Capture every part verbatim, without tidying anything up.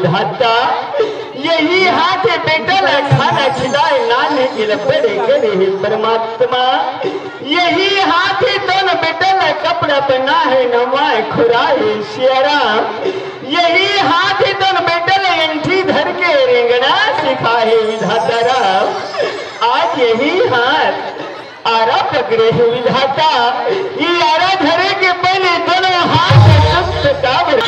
विधाता, यही हाथ बेटा ला खाना खिलाए, नाने के ला बड़े करे हे परमात्मा। यही हाथ तोन बेटा ला कपड़ा पहनाए, नवाए खुराए सियाराम। यही हाथ तोन बेटा ला अंठी धर के रेंगना सिखाए विधाता राम। आज यही हाथ आरा पकड़े हे विधाता, ये आरा धरे के पहले दोनों हाथ में शस्त्र काबर।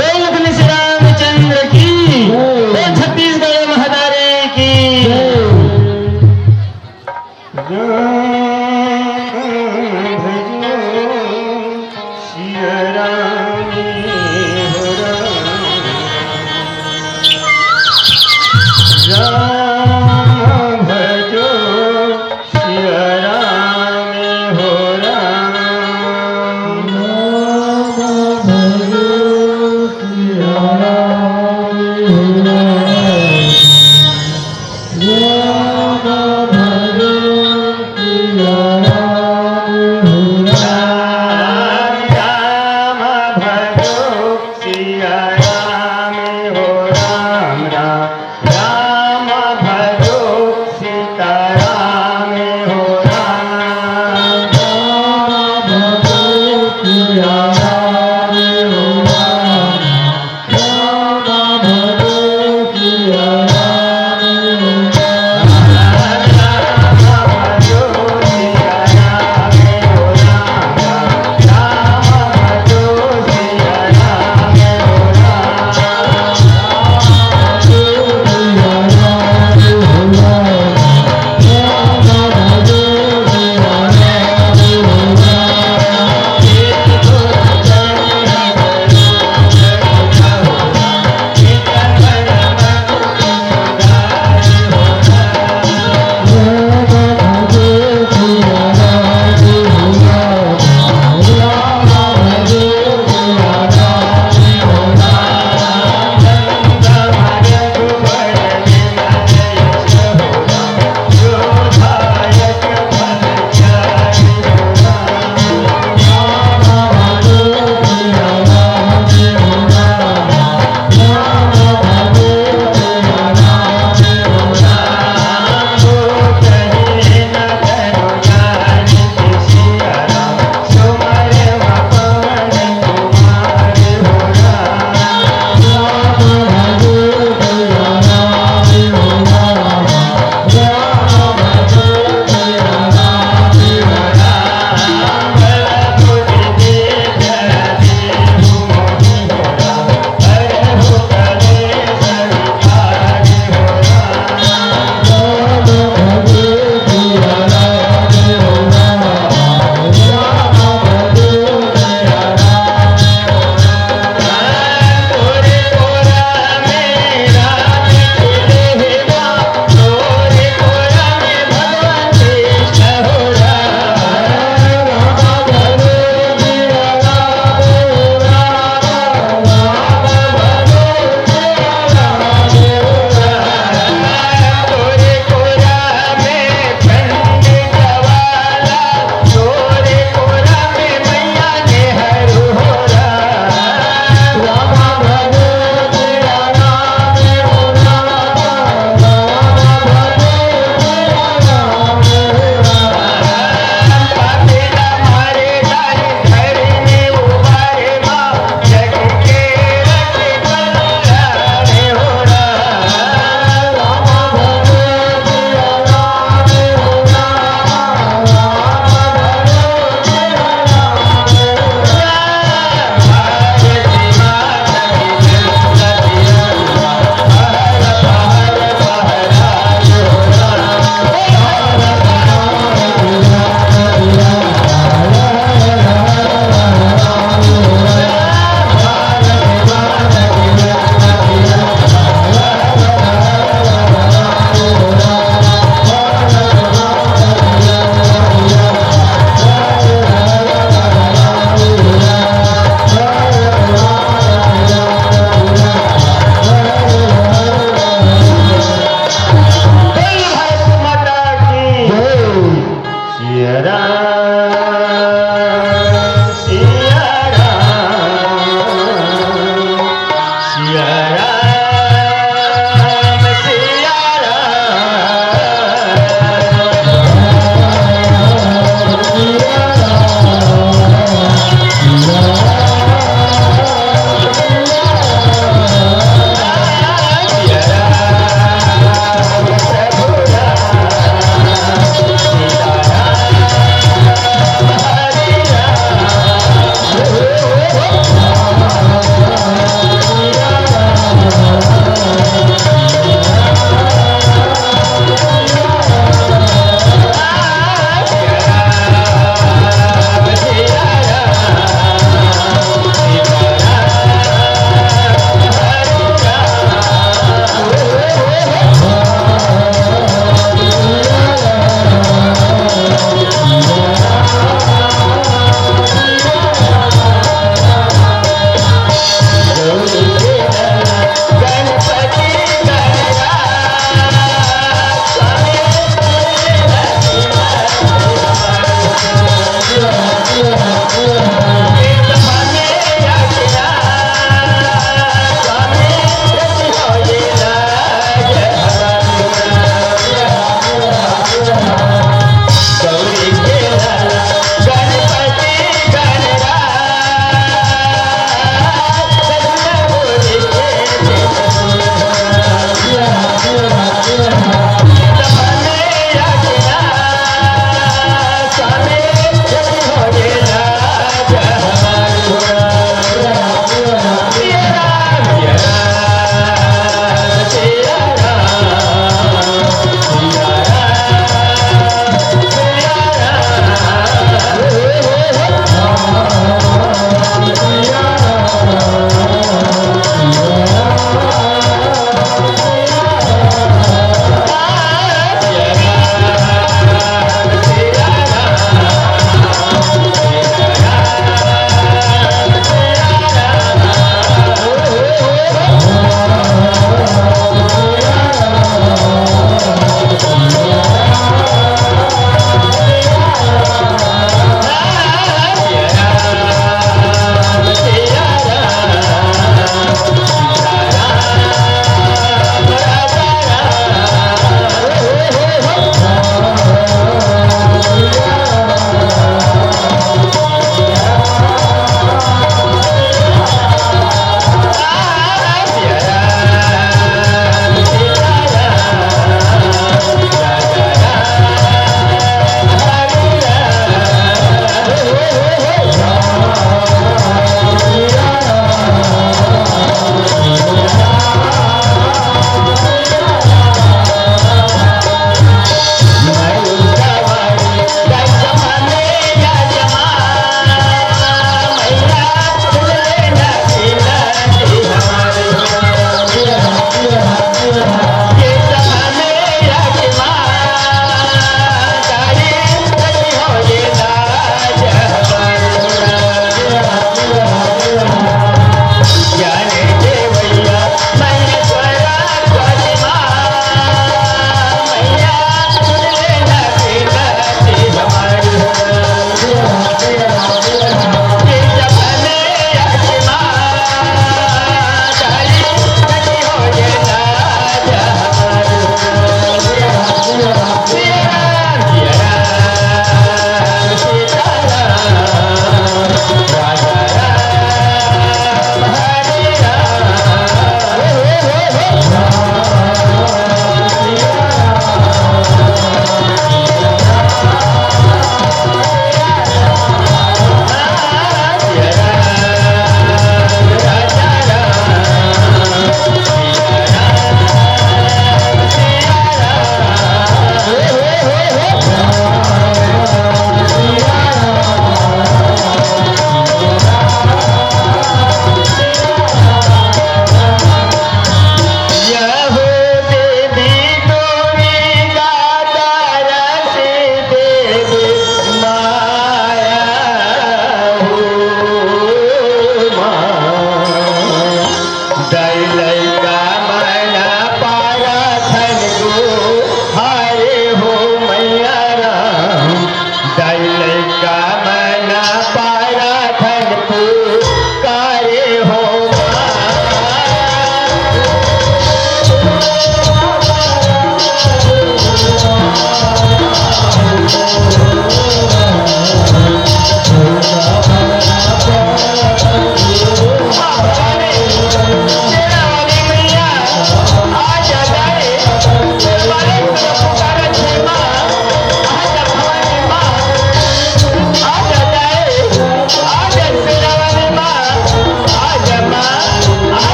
बोल गणेश रामचंद्र की, बोल छत्तीसगढ़ महतारी की। राम भजो सिया राम हो राम। राम भजो सिया राम हो राम। राम भजो सिया राम हो राम। राम भजो सिया राम हो राम। राम भजो सिया राम हो राम। राम राम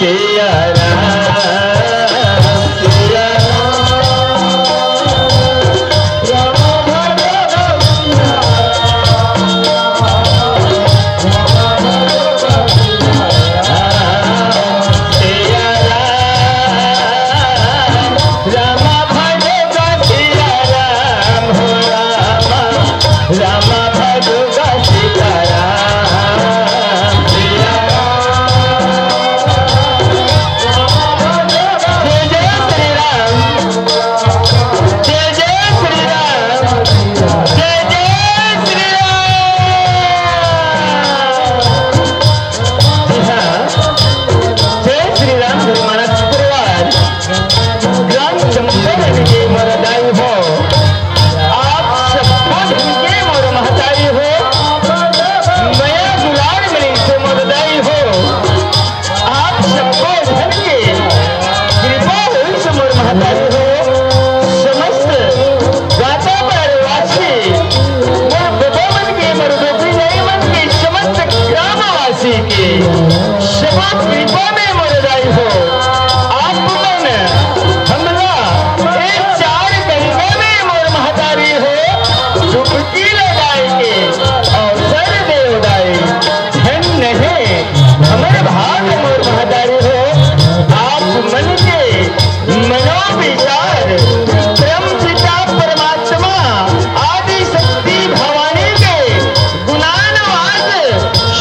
सिया राम, सिया राम, राम भजो सिया राम, राम भजो सिया राम, सिया राम, राम भजो सिया राम, हो राम। रामा भजो गा सीताराम, सिया राम। जय जय श्री राम, जय जय श्री राम, जय जय श्री राम। जी हाँ, जय श्री राम गुरु महाराज परिवार। ग्राम चंपारण के मोर दाई हो, आप सबको धन के मोर महतारी हो, मया दुलार मिली से मोर दाई हो, आप सबको धन के कृपा हुई से मोर महतारी हो, समस्त गाता पर वासी मोर बबा मन के, मोर गोपी दाई मन के, समस्त ग्रामवासी के सबो कृपा में मोर दाई हो। आप मन हमला ए चार गंगा में मोर महतारी हो, डुबकी लगाए के अवसर देव दाई। धन्य हे हमर भाग मोर महतारी हो, आप मन के मनोविचार परम पिता परमात्मा आदि शक्ति भवानी के गुणानुवाद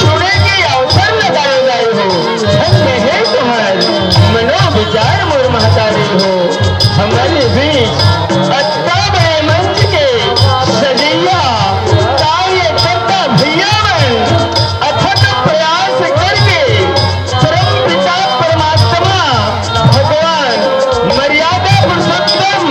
सुने के अवसर लगाए गए हो। धन्य हे तुम्हार मनोविचार मोर महतारी हो। हमर बीच अतका बड़े मंच के सजैया कार्यकर्ता भैया मन अथक प्रयास करके परम पिता परमात्मा भगवान मर्यादा पुरुषोत्तम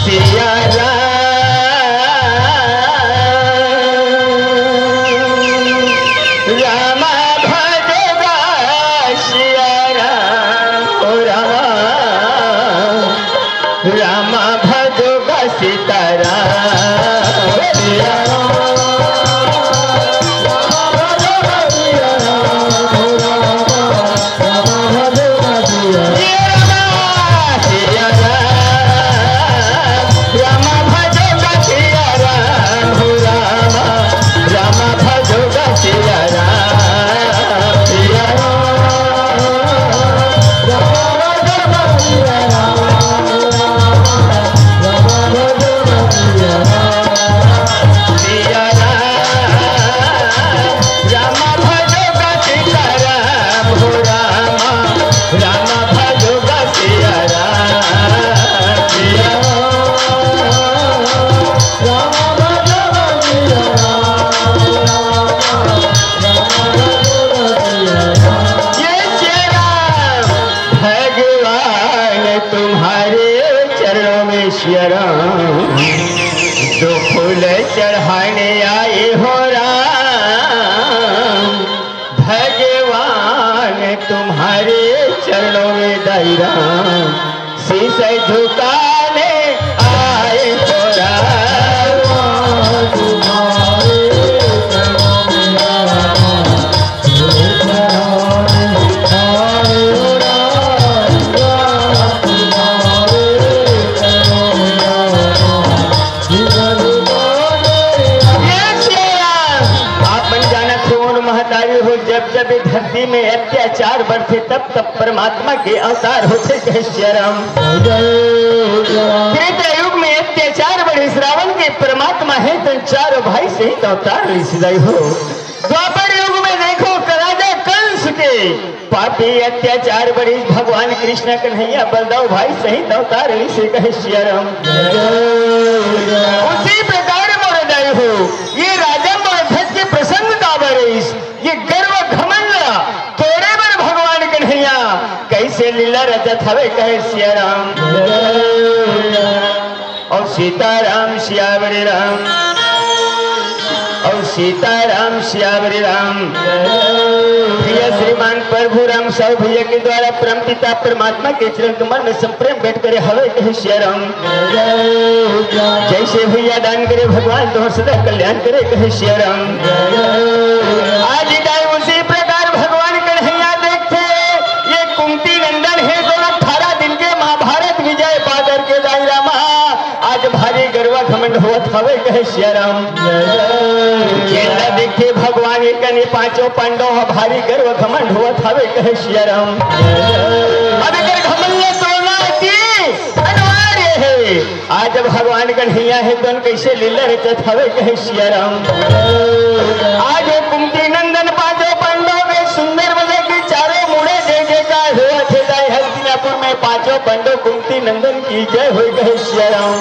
सिया राम, राम भजो गा सिया राम, ओ राम, राम भजो गा सीताराम। ये सिया राम, भगवान तुम्हारे चरणों में सिया राम, दो फूल चढ़ाने आए हो राम। भगवान तुम्हारे चरणों में दाई राम, शीश झुकाने आए हो राम। ये सिया राम, आप मन जानत हो, मोर महतारी हो, जब जब ये धरती में अत्याचार बढ़थे, तब तब परमात्मा के अवतार होथे, कहे सिया राम। त्रेता युग में अत्याचार बढ़िस, रावण के परमात्मा हे, तो चारों भाई सहित अवतार लिस दाई हो। द्वापर युग में देखो, राजा कंस के पापी अत्याचार बढ़िस, भगवान कृष्ण कन्हैया बलदाऊ भाई सहित अवतार लिस, कहे सिया राम। उसी प्रकार मोर दाई हो, ये राजा मोर ध्वज के प्रसंग काबर रहिस, ये गर्व घमंड ला तोड़े बर भगवान कन्हैया कैसे लीला रचत हवे, कहे सिया राम। और सीताराम सियावर राम, और सीताराम सियावर राम। भैया श्रीमान प्रभु राम साहु भैया के द्वारा परम पिता परमात्मा के चरण कमल में संप्रेम भेंट करे हवे, कहे सिया राम। जैसे भैया दान करे भगवान, तोहर सदा कल्याण करे, कहे सिया राम। आज दाई उसी प्रकार भगवान कन्हैया देखथे, ये कुंती नंदन हे, दोनों अठारह दिन के महाभारत विजय पा करके दाई रामा, आज भारी गर्व घमंड होवत हवे, कहे सिया राम। ये ला देखथे भगवान, ये कने पांचों पांडव ह भारी गर्व घमंड होवत हवे, कहे सिया राम। अब एकर घमंड ला तोड़ना अति अनिवार्य हे। आज भगवान कन्हैया हे, तो कैसे लीला रचत हवे, कहे सिया राम। आज वो कुंती नंदन पांचों पांडव के सुंदर बजे के चारों मुड़े जय जयकार होवत हे, दाई हस्तिनापुर में पांचों पांडव कुंती नंदन की जय होय, कहे सिया राम।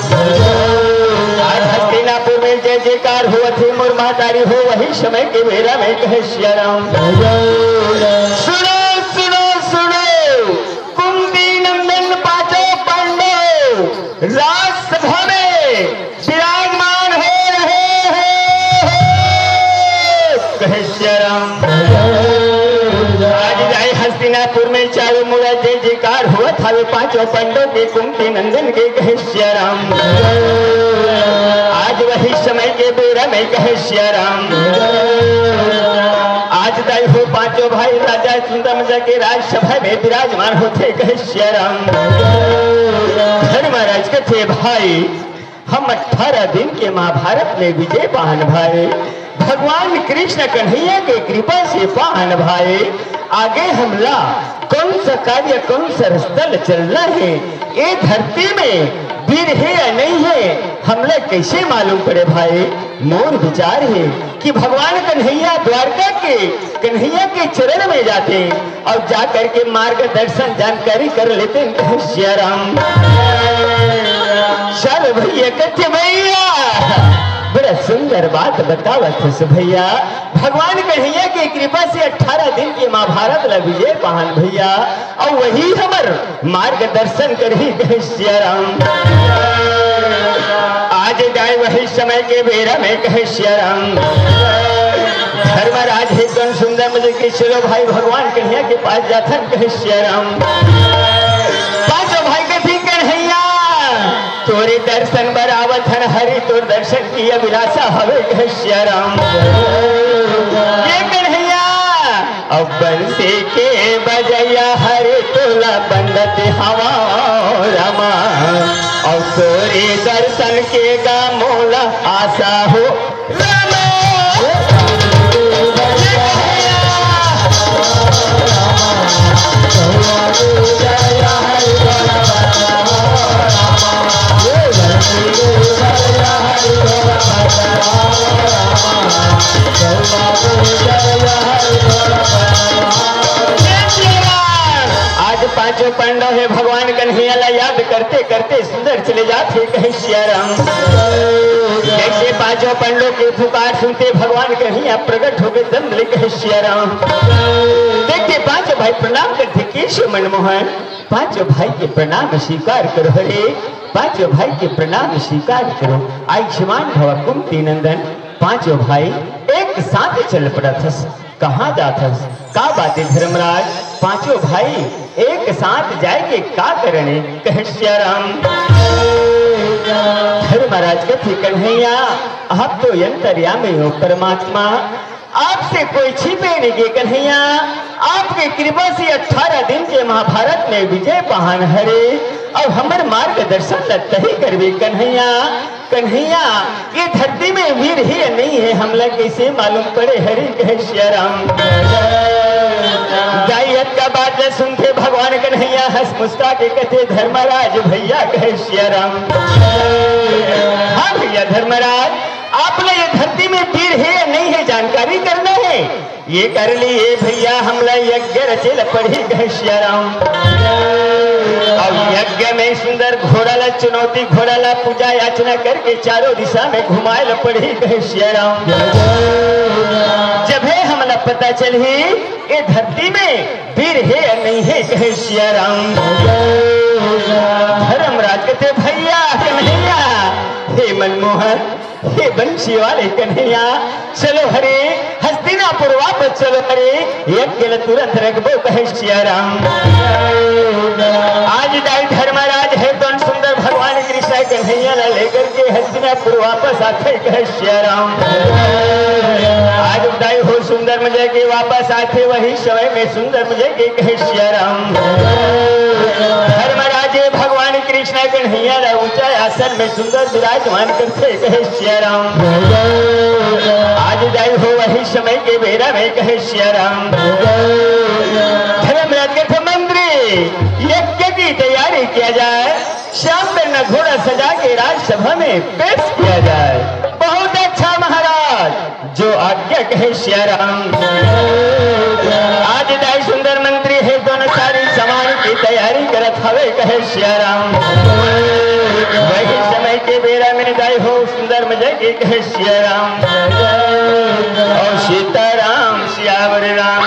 आज हस्तिनापुर में जय जयकार होवत हे, मोर महतारी हो, वही समय के बेरा में, कहे सिया राम। सुनो, सुनो, सुनो, कुंती नंदन पांचों पांडव राजसभा में विराजमान हो रहे हैं, कहे सिया राम। आज दाई हस्तिनापुर में चारों मुड़ा जय जयकार होवत हवे, पांचों पांडव के, कुंती नंदन के, कहे सिया राम। आज वही समय के बेरा में, कहे सिया राम। आज दाई हो पांचों भाई राजा चंद्रमंजा के राजसभा में विराजमान होथे, कहे सिया राम। धर्मराज कथे, भाई, हम अठारह दिन के महाभारत में विजय पान भाई, भगवान कृष्ण कन्हैया के कृपा से पान भाई, आगे हमला कौन सा कार्य, कौन सा रास्ता ले चलना हे, ये धरती में वीर हे या नहीं हे, हमला कैसे मालूम पड़े भाई? मोर विचार हे कि भगवान कन्हैया द्वारका के, कन्हैया के चरण में जाते और जा करके मार्गदर्शन जानकारी कर लेते हैं। सिया राम। चल भैया, कथे भैया, बड़ा सुंदर बात बतावत हस भैया। भगवान कन्हैया के कृपा से अठारह दिन के महाभारत ला विजय पाहन भैया, अउ वही हमर मार्गदर्शन करही कहे सिया राम। आज जाए वही समय के बेरा में कहे सिया राम। धर्मराज हे तन सुंदर मुझे कि चलो भाई भगवान कन्हैया के पास जाथन कहे सिया राम। पांचों भाई कथे कन्हैया तोरे दर्शन बर आवत हन हरि, तोर दर्शन की अभिलाषा हवे कहे सिया राम। ये कन्हैया, अब बंसी के बजैया हरि तोला बंदत हवा रामा, अब तोरे दर्शन के गा मोला आशा हो रामा। आज पांचों पांडव हे भगवान कन्हैया ला याद करते करते सुंदर चले जात हे कहे सिया राम। जैसे पांचों पांडव के पुकार सुनते भगवान कन्हैया प्रकट होके दंड ले कहे सिया राम। देखते पांचों भाई प्रणाम करते, कैसे मनमोहन, पांचों भाई के प्रणाम स्वीकार करो। हरे, पांचों भाई के प्रणाम स्वीकार करो। आयुष्मान भव कुंती नंदन। पांचों भाई एक साथ चल पड़त हस। कहाँ जात हस? का बात हे धर्मराज? पांचों भाई एक साथ जाए के का करने कहे सिया राम। धर्मराज कथे कन्हैया, आप तो अंतर्यामी हो परमात्मा, आपसे कोई छिपे नहीं गे कन्हैया। आपके कृपा से अठारह दिन के महाभारत में विजय पाहन हरे, अउ हमर मार्गदर्शन ल तही करबे कन्हैया। कन्हैया, ये धरती में वीर हे या नहीं हे, हमला कैसे मालूम पड़े हरे कहे सिया राम। दाई अतका बात ल सुनते भगवान कन्हैया हंस मुस्का के कथे धर्मराज भैया कहे सिया राम। हाँ भैया धर्मराज, आप ला ये धरती में वीर हे या नहीं हे जानकारी करना हे। ये कर लिए भैया हमला यज्ञ रचे ल पड़ही कहे सिया राम। अब यज्ञ में सुंदर घोड़ा ला चुनौती, घोड़ा ला पूजा याचना करके चारों दिशा में घुमाए ल पड़ही कहे सिया राम। जब हे हमला पता चलही ये धरती में वीर हे या नहीं हे कहे सिया राम। धर्मराज कथे भैया कन्हैया, हे मनमोहन, हे बंसी वाले कन्हैया, चलो हरे हस्तिनापुर वापस चलो हरे, यज्ञ ल तुरंत रखबो कहे सिया राम। आज दाई धर्मराज हे तन सुंदर भगवान कृष्ण कन्हैया ला लेकर के हस्तिनापुर वापस आथे कहे सिया राम। आज दाई हो सुंदर मुझे के वापस आथे, वही समय में सुंदर मुझे के कहे सिया राम। धर्मराजे भगवान कृष्ण कन्हैया ला ऊंचा आसन में सुंदर विराजमान करथे कहे सिया राम। आज दाई हो वही समय के बेरा में कहे सिया राम। धर्मराज कथे मंत्री, यज्ञ की तैयारी किया जाए, श्याम वर्ण घोड़ा सजा के राजसभा में पेश किया जाए। बहुत अच्छा महाराज, जो आज्ञा कहे सिया राम। आज दाई सुंदर मंत्री हे दोनों सारी सामान की तैयारी करत हवे कहे सिया राम। वही समय के बेरा में दाई हो सुंदर मुझे के कहे सिया राम। और सीताराम सियावर राम।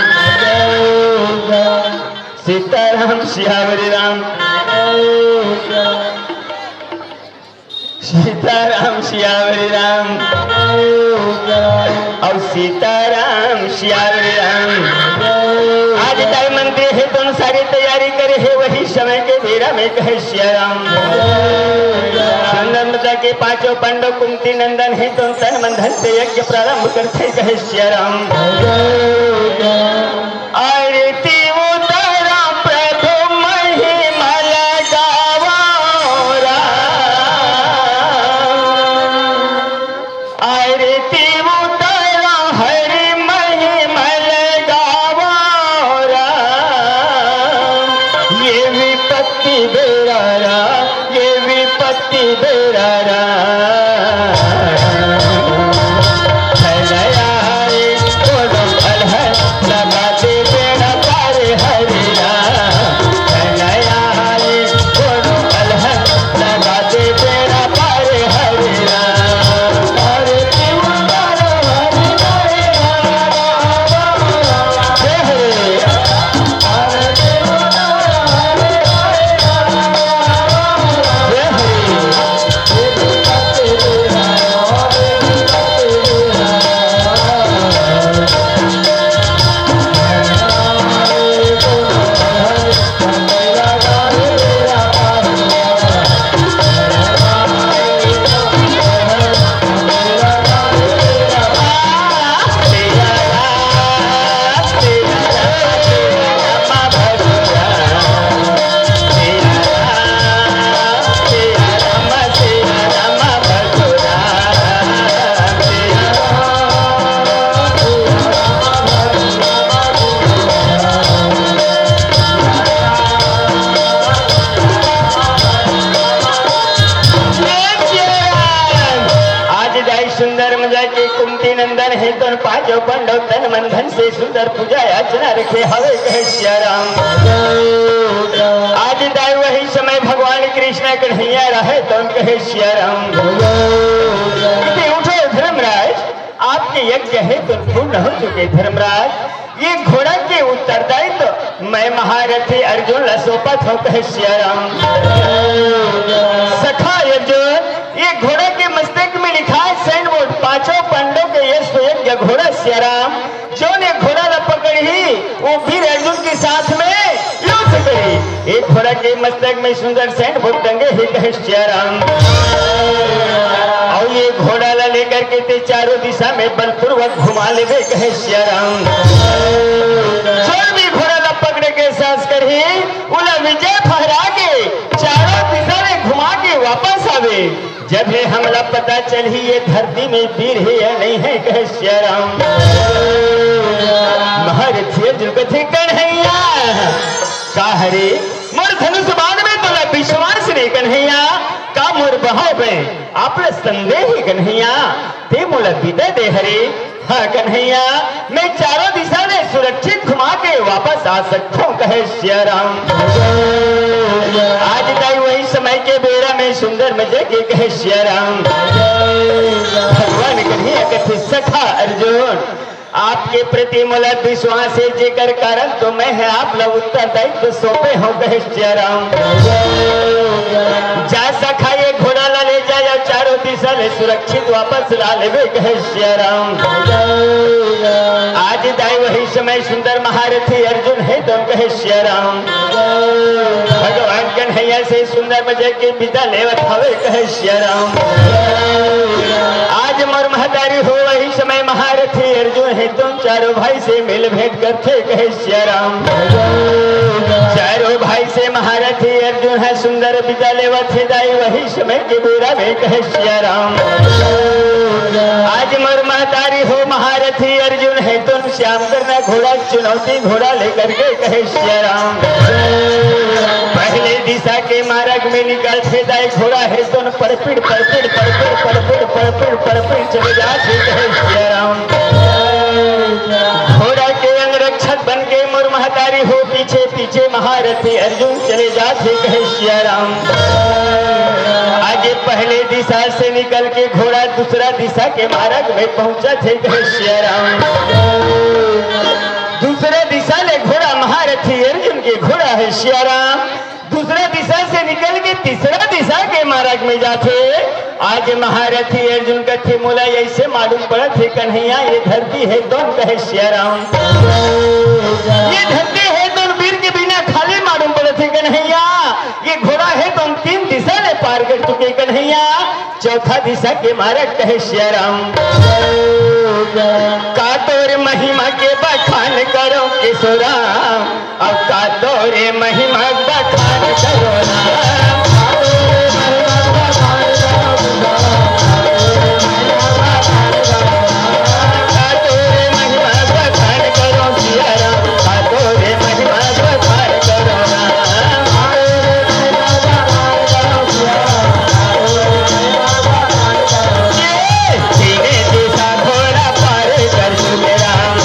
सीताराम सियावर राम। सीताराम सियावर राम। और सीताराम सियावर राम। आज दाई मंत्री हे दोनों सारी तैयारी करे हे, वही समय के बेरा में कहे सिया राम। सुंदर मुद्दा के पांचों पांडव कुंती नंदन हे तो तन मन धन से यज्ञ प्रारंभ करथे कहे सिया राम। आरती उतारा प्रभु महिमा लगावा राम। आरती उतारा हरि महिमा लगावा राम। ये विपत्ति बेरा राम, ये विपत्ति बेरा राम। है दया है, कोनो फल है, लगा दे बेड़ा पार हरि राम। है दया है, कोनो फल है, लगा दे बेड़ा पार हरि राम। हरि सुंदर पूजा अर्चना रखे हवे कहे सिया राम। आज दाई वही समय भगवान कृष्ण कन्हैया रहे तो कहे सिया राम। कि उठो धर्मराज, आपके यज्ञ हेतु पूर्ण हो चुके धर्मराज। ये घोड़ा के उत्तरदायित्व मैं महारथी अर्जुन ला सौंपत हूँ कहे सिया राम। सखा अर्जुन, ये घोड़ा के मस्तक में लिखा है सैन्य बोर्ड, पांचों पांडव के यश यज्ञ घोड़ा सिया राम। जोन ये घोड़ा ला पकड़ही, वो वीर अर्जुन के साथ में युद्ध करही। एक घोड़ा के मस्तक में सुंदर सैन्य बोर्ड टंगे हे कहे सिया राम। और ये घोड़ा ला लेकर के ते चारों दिशा में बलपूर्वक घुमा लेबे कहे सिया राम। जोन भी घोड़ा ला पकड़े के साहस करही, उला विजय फहरा के चारों दिशा में घुमा के वापस आवे। जब हे हमला पता चलही ये धरती में वीर हे या नहीं हे कहे सिया राम। महारथी अर्जुन कथे कन्हैया, का हरे मोर धनुष बाण में तोला विश्वास नहीं कन्हैया, का मोर बहाव में आप ला संदेह हे कन्हैया, ते मोला विदा दे हरे। हाँ कन्हैया, मैं चारों दिशा ले सुरक्षित घुमा के वापस आ सकथों कहे सिया राम। आज दाई वही समय के बेरा में सुंदर मजे के कहे सिया राम। भगवान कन्हैया कथे सखा अर्जुन, आपके प्रति मोला विश्वास हे, जेकर कारण तो मैं हे आप ला उत्तरदायित्व सौंपे हूँ कहे सिया राम। जा सखा ये घोड़ा ला ले जा, या चारों दिशा ले सुरक्षित वापस ला लेबे कहे सिया राम। आज दाई वही समय सुंदर महारथी अर्जुन हे तो कहे सिया राम। भगवान कन्हैया से सुंदर मजे के विदा लेवत हवे कहे सिया राम। आज मोर महतारी हो वही समय महारथी अर्जुन हे तो चारों भाई से मिल भेंट करथे कहे सिया राम। चारों भाई से महारथी अर्जुन हे सुंदर विदा लेवत हे दाई वही समय के बेरा में कहे सिया राम। आज मोर महतारी हो महारथी अर्जुन हे तो श्याम करना घोड़ा चुनौती घोड़ा लेकर के कहे सिया राम। पहले दिशा के मार्ग में निकलथे दाई घोड़ा हे तो परपिड़ परपिड़ परपिड़ परपिड़ परपिड़ परपिड़ चले जाथे कहे सिया राम। घोड़ा के अंगरक्षक बन के मोर महतारी हो पीछे पीछे महारथी अर्जुन चले जाथे कहे सिया राम। आगे पहले दिशा से निकल के घोड़ा दूसरा दिशा के मार्ग में पहुंचथे कहे सिया राम। दूसरा दिशा ले घोड़ा महारथी अर्जुन के घोड़ा हे सिया राम। दूसरा दिशा से निकल के तीसरा दिशा के मार्ग में जाथे। आज महारथी अर्जुन कथे मोला ऐसे मालूम पड़त हे कन्हैया ये धरती हे तो कहे सिया राम। ये धरती हे तो वीर के बिना खाली मालूम पड़त हे कन्हैया। ये घोड़ा हे तो तीन दिशा ले पार कर चुके कन्हैया। चौथा दिशा के मार्ग कहे सिया राम। का तोर महिमा के बखान करो किशोरा। अब का तोरे महिमा बखान करो ना। का तोरे महिमा बखान करो सिया राम, का तोरे महिमा बखान करो ना। ये तीने दिशा घोड़ा पार कर चुके राम।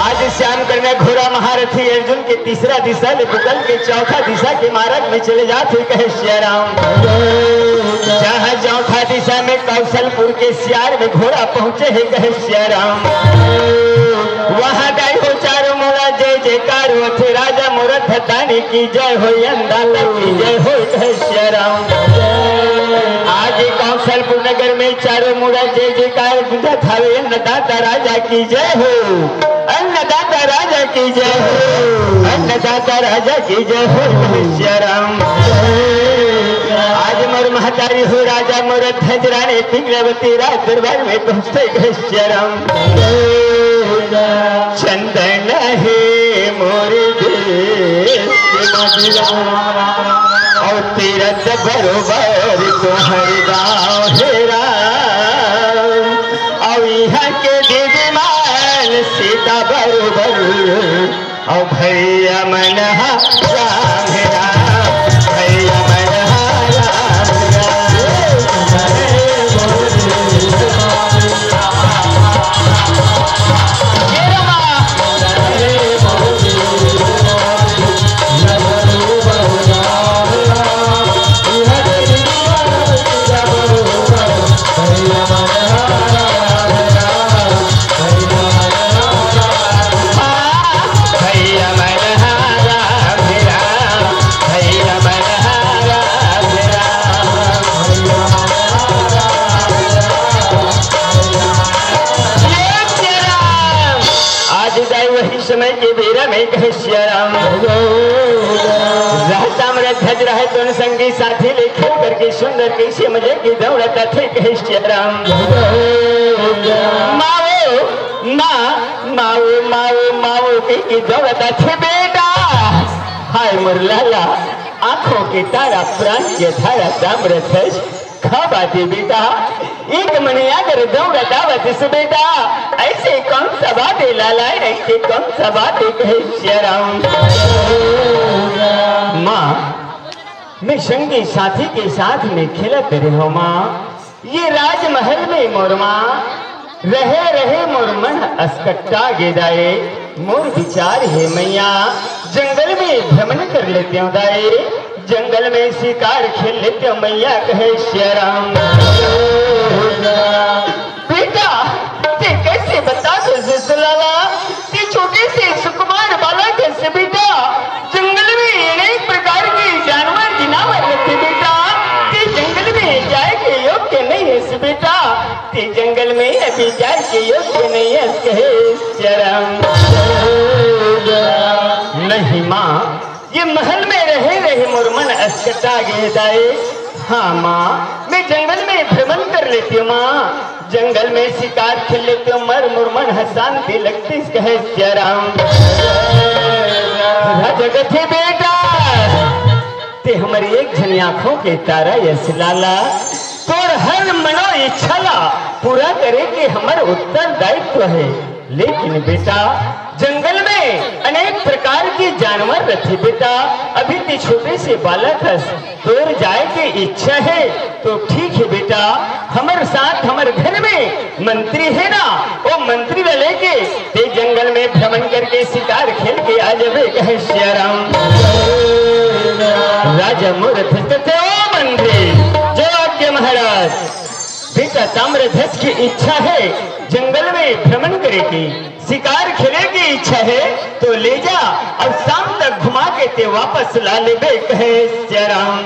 आज श्याम करने घोड़ा महारथी अर्जुन के तीसरा दिशा ले निकल के चौथा दिशा के मार्ग में चले जाथे कहे सिया राम। जहाँ चौथा दिशा में कौशलपुर के सियार में घोड़ा पहुंचे हे कहे सिया राम। वहाँ दाई हो चारों मोला जय जयकार होथे राजा मोर धतानी की जय हो, अन्नदाता की जय हो, कहे सिया राम। आज कौशलपुर नगर में चारों मुड़ा जय जयकार गूंजत हवे, अन्नदाता राजा की जय हो, अन्नदाता राजा की जय हो, अन्नदाता राजा की जय हो, कहे सिया राम। आज मोर महतारी हो राजा मोर ध्वज रानी पिंगलावती राज दरबार में पहुंचथे, कहे सिया राम। चंदन हे मोर देश के मधुरा, अउ तीरथ बरोबर तोहर गाँव हे राम। अउ इहाँ के देवी मान सीता बरोबर, अउ भैया मन हा राम हे राम, भैया मन हा राम हे राम। आज दाई वही समय के बेरा में कहे सिया राम। रहता मेरा धज रहे दोनों संगी साथी ले खेल करके सुंदर कैसे मजे की दौड़त थे कहे सिया राम। माओ, माँ, माओ, माओ, माओ की, की दौड़त थे बेटा। हाय मोर लाला, आँखों के तारा प्राण के धारा ताम्रध्वज। का बात हे बेटा, एक मने आगर दौड़त आवत हस बेटा, ऐसे कौन सा बात हे लाला, ऐसे कौन सा बात हे कहे सिया राम। माँ, मैं संगी साथी के साथ में खेलत रहे हँव माँ, ये राजमहल में मोर माँ, रहे रहे मोर मन असकट्टा गे दाई। मोर विचार हे मैया, जंगल में भ्रमण कर लेतेंव दाई, जंगल में शिकार खेल लेतेंव मैया, कहे सिया राम। बेटा, ते कैसे बता दे लाला, ते छोटे से सुकुमार बालक हस बेटा, जंगल में अनेक प्रकार के जानवर जिनावर रथे बेटा, ते जंगल में जाए के योग्य नहीं हस बेटा, ते जंगल में अभी जाए के योग्य नहीं हस कहे सिया राम। नहीं माँ, ये महल में रहे रहे मोर मन असकटा गे दाई। हाँ माँ, मैं जंगल में भ्रमण कर लेतेंव माँ, जंगल में शिकार खेल लेतेंव, मर मोर मन ह शांति लगतिस कहे सिया राम। राजा कथे बेटा, ते हमर एक झन आँखों के तारा हस लाला, तोर हर मनो इच्छा ला पूरा करे के हमर उत्तरदायित्व हे। लेकिन बेटा, जंगल में अनेक प्रकार के जानवर रथे बेटा। अभी ते छोटे से बालक हस, तोर जाए के इच्छा हे तो ठीक हे बेटा, हमर साथ हमर घर में मंत्री हे ना, वो मंत्री ला लेके ते जंगल में भ्रमण करके शिकार खेल के आ जाबे कहे सिया राम। राजा मोर धज कथे ओ मंत्री, जो आज्ञा महाराज। बेटा ताम्रध्वज के इच्छा हे जंगल में भ्रमण करे के, शिकार खेले के इच्छा हे तो ले जा अउ शाम तक घुमा के ते वापस ला लेबे कहे सिया राम।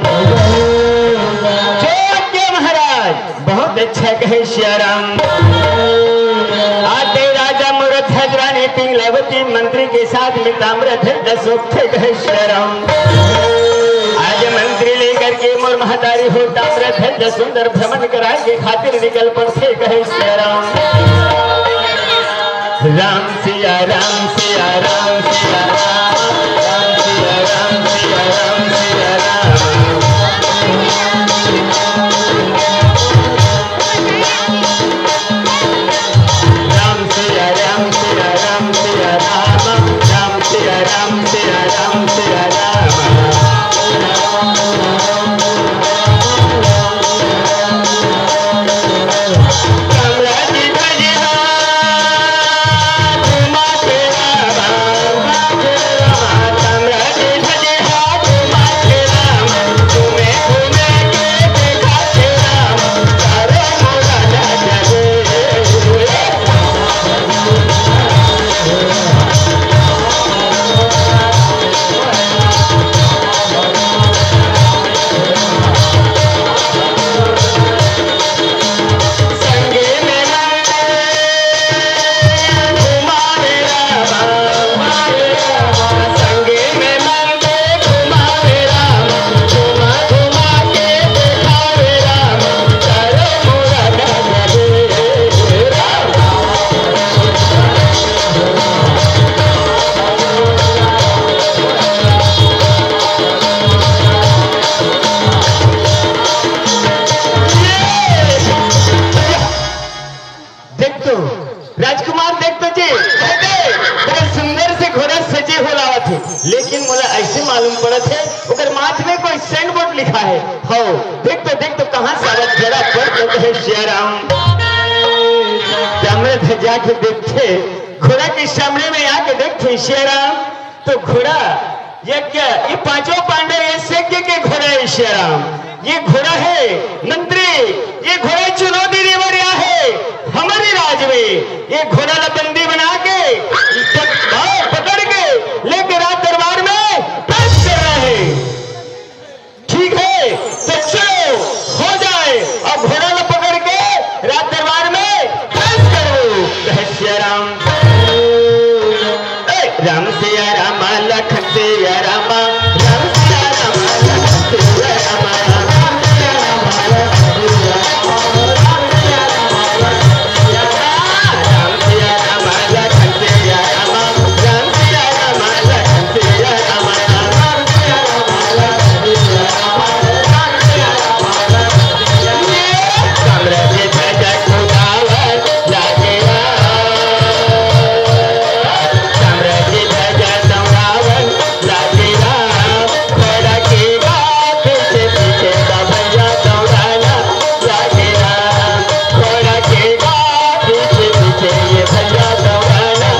जो आज्ञा महाराज। बहुत अच्छा कहे सिया राम। आते राजा मोर धज रानी पिंगलावती मंत्री के साथ में ताम्रध्वज ला सौंपथे कहे सिया राम। आज मंत्री लेकर के मोर महतारी हो ताम्रध्वज ला सुंदर भ्रमण कराए के खातिर निकल पड़थे कहे सिया राम। राम सिया राम सिया राम सिया राम, राम सिया राम सिया राम सिया राम। राम सिया राम सिया राम सिया राम, राम सिया राम सिया राम सिया राम। राजकुमार, देख तो जी, बड़े सुंदर से घोड़ा सजे हो लावत हे, लेकिन मोला ऐसे मालूम पड़त हे, ओकर माथ में कोई सेंड बोर्ड लिखा है। हो, देख तो, देख तो, कहाँ से आवत घोड़ा पर तो कहे सिया राम। ताम्रध्वज जाके देखथे, घोड़ा के सामने में आके देखथे सिया राम, तो घोड़ा, ये क्या, ये पांचों पांडव, ये यज्ञ के घोड़ा है सिया राम। ये घोड़ा है मंत्री, ये घोड़ा चुनौती देवर या है हमारे राज में। ये घोड़ा ला बंदी बना के, पक-, हाँ, पकड़ के लेके राज दरबार में पेश करना है। ठीक है, तो चलो, हो जाए। और घोड़ा ला पकड़ के राज दरबार में पेश करो। कहे सिया राम, ए, राम सिया राम, लखन सिया राम, राम सिया राम, लखन सिया राम, राम सिया राम, लखन सिया राम, राम सिया राम, लखन सिया राम, राम सिया राम, लखन सिया राम, राम सिया राम, लखन सिया राम, राम सिया राम, लखन सिया राम, राम सिया राम, लखन सिया राम। ताम्रध्वज ध्वजा उड़ावन लागे राम। ताम्रध्वज ध्वजा दौड़ावन लागे राम। घोड़ा के गा पीछे पीछे का भैया दौड़ाना लागे राम। घोड़ा के गा पीछे पीछे ये भैया दौड़ाना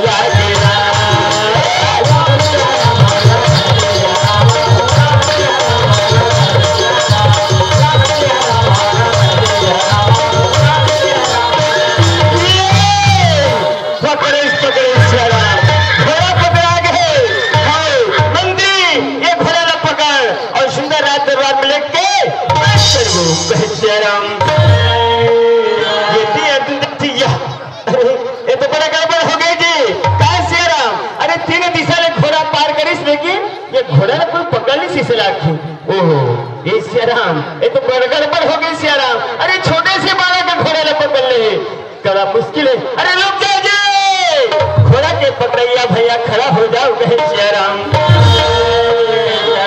लागे राम। पकड़े, पकड़े सिया राम, घोड़ा पकड़ा गए। हाय, मंत्री, ये घोड़ा ला पकड़ और सुंदर राज दरबार में लेके पेश करबो, कहे सिया राम। ये ती अर्जुन देखती, या, अरे, ये तो बड़ा गड़बड़ हो गई जी। कहे सिया राम, अरे, तीन दिशा ले घोड़ा पार करिस, लेकिन ये घोड़ा ला कोई पकड़ नहीं सिसला के। ओहो, ये सिया राम, ये तो बड़ा गड़बड़ हो गई सिया राम। अरे, छोटे से बालक के घोड़ा ला पकड़ ले, बड़ा मुश्किल है। अरे रुक जाओ जी, घोड़ा के पकड़ैया भैया खड़ा हो जाओ, कहे सिया राम।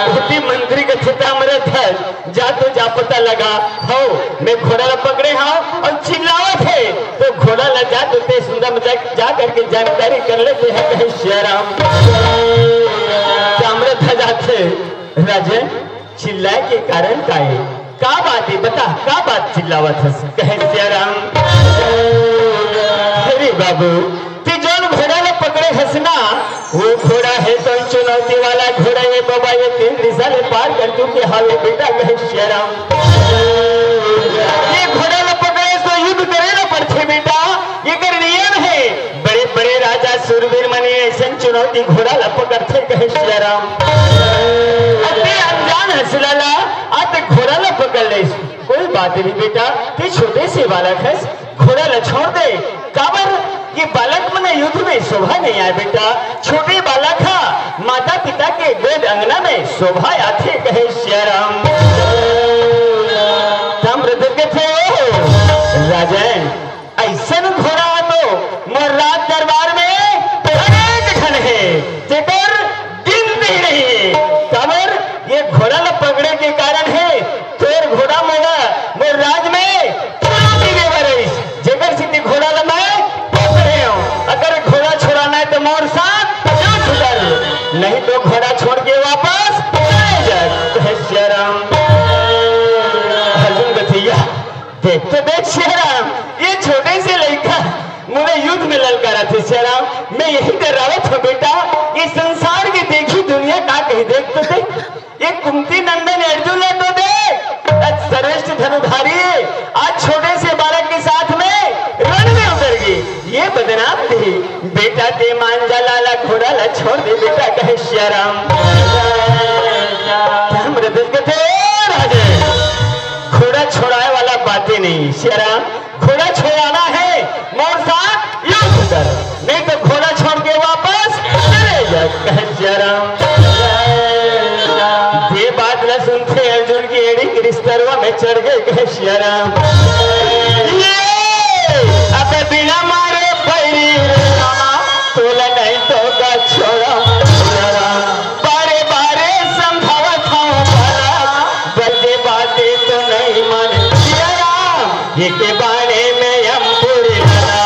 धोती मंत्री के छिता मरत है, जा तो जा पता लगा। हो, मैं घोड़ा ला पकड़े हाँ और चिल्लावत है, तो घोड़ा ला जा तो ते सुंदर मजाक जा करके जानकारी कर लेते हैं, कहे सिया राम। ताम्रध्वज जाथे, राजन, चिल्लाए के कारण का हे? का बात हे? बता, का बात चिल्लावत हस? कहे सिया राम, अरे बाबू, ते जौन घोड़ा ला पकड़े हस ना, वो घोड़ा हे तो चुनौती वाला घोड़ा हे बाबा, ये तीन दिशा ले पार कर चुके हावे बेटा, कहे सिया राम। ये घोड़ा ला पकड़े तो युद्ध करे ला पड़थे बेटा, ये कर नियम हे। बड़े बड़े राजा सुरवीर मने ऐसन चुनौती घोड़ा ला पकड़थे, कहे सिया राम। अब ते अनजान हस लाला, आ ते घोड़ा ला पकड़ ले। कोई बात नहीं बेटा, ते छोटे से बालक हस, घोड़ा ला छोड़ दे। काबर ये बालक मन युद्ध में शोभा नहीं आए बेटा। छोटे बालक हा माता पिता के गोद अंगना में शोभा आथे, कहे सिया राम। ताम्रध्वज के थे, राजन, ऐसन घोड़ा तो मोर राज दरबार में अनेक ठन हे, जेकर गिनती नहीं हे। काबर ये घोड़ा ला पकड़े के कारण हे, तोर घोड़ा मोला मोर राज में चुनौती दे बर आइस, जेकर सेती घोड़ा ला मैं पकड़े हूँ। अगर घोड़ा छुड़ाना है तो मोर साथ युद्ध कर, नहीं तो घोड़ा छोड़ के वापस चले जा। कहे सिया राम। अर्जुन कथे, देख तो देख सिया राम, ये छोटे से लइका मोला युद्ध में ललकारा थे सिया राम, मैं यही डरावत हूँ बेटा, ये संसार के देखी दुनिया का कही, देख तो देख, ये कुंती नंदन अर्जुन ला तो देख, आज सर्वश्रेष्ठ धनुधारी, आज छोटे से बालक के साथ में रण में उतर गई, ये बदनाम थी। बेटा ते मान जा लाला, घोड़ा ला छोड़ दे बेटा, कहे सिया राम। ताम्रध्वज कथे, राजन, घोड़ा छोड़ाए वाला बातें नहीं सिया राम, घोड़ा छोड़ाना है मोर साथ युद्ध कर, नहीं तो घोड़ा छोड़ के वापस चले जा, कहे सिया राम। ये बात ला सुनते अर्जुन की एड़ी के रिश्तरवा में चढ़ गए, कहे सिया राम। ये अब बिना मारे पैरी रे रामा, तोला नहीं तो गा छोड़ा सिया राम। बारे बारे समझावत हूँ भला, बड़े बातें तो नहीं माने सिया राम। ये के बारे में हम पूरे भला।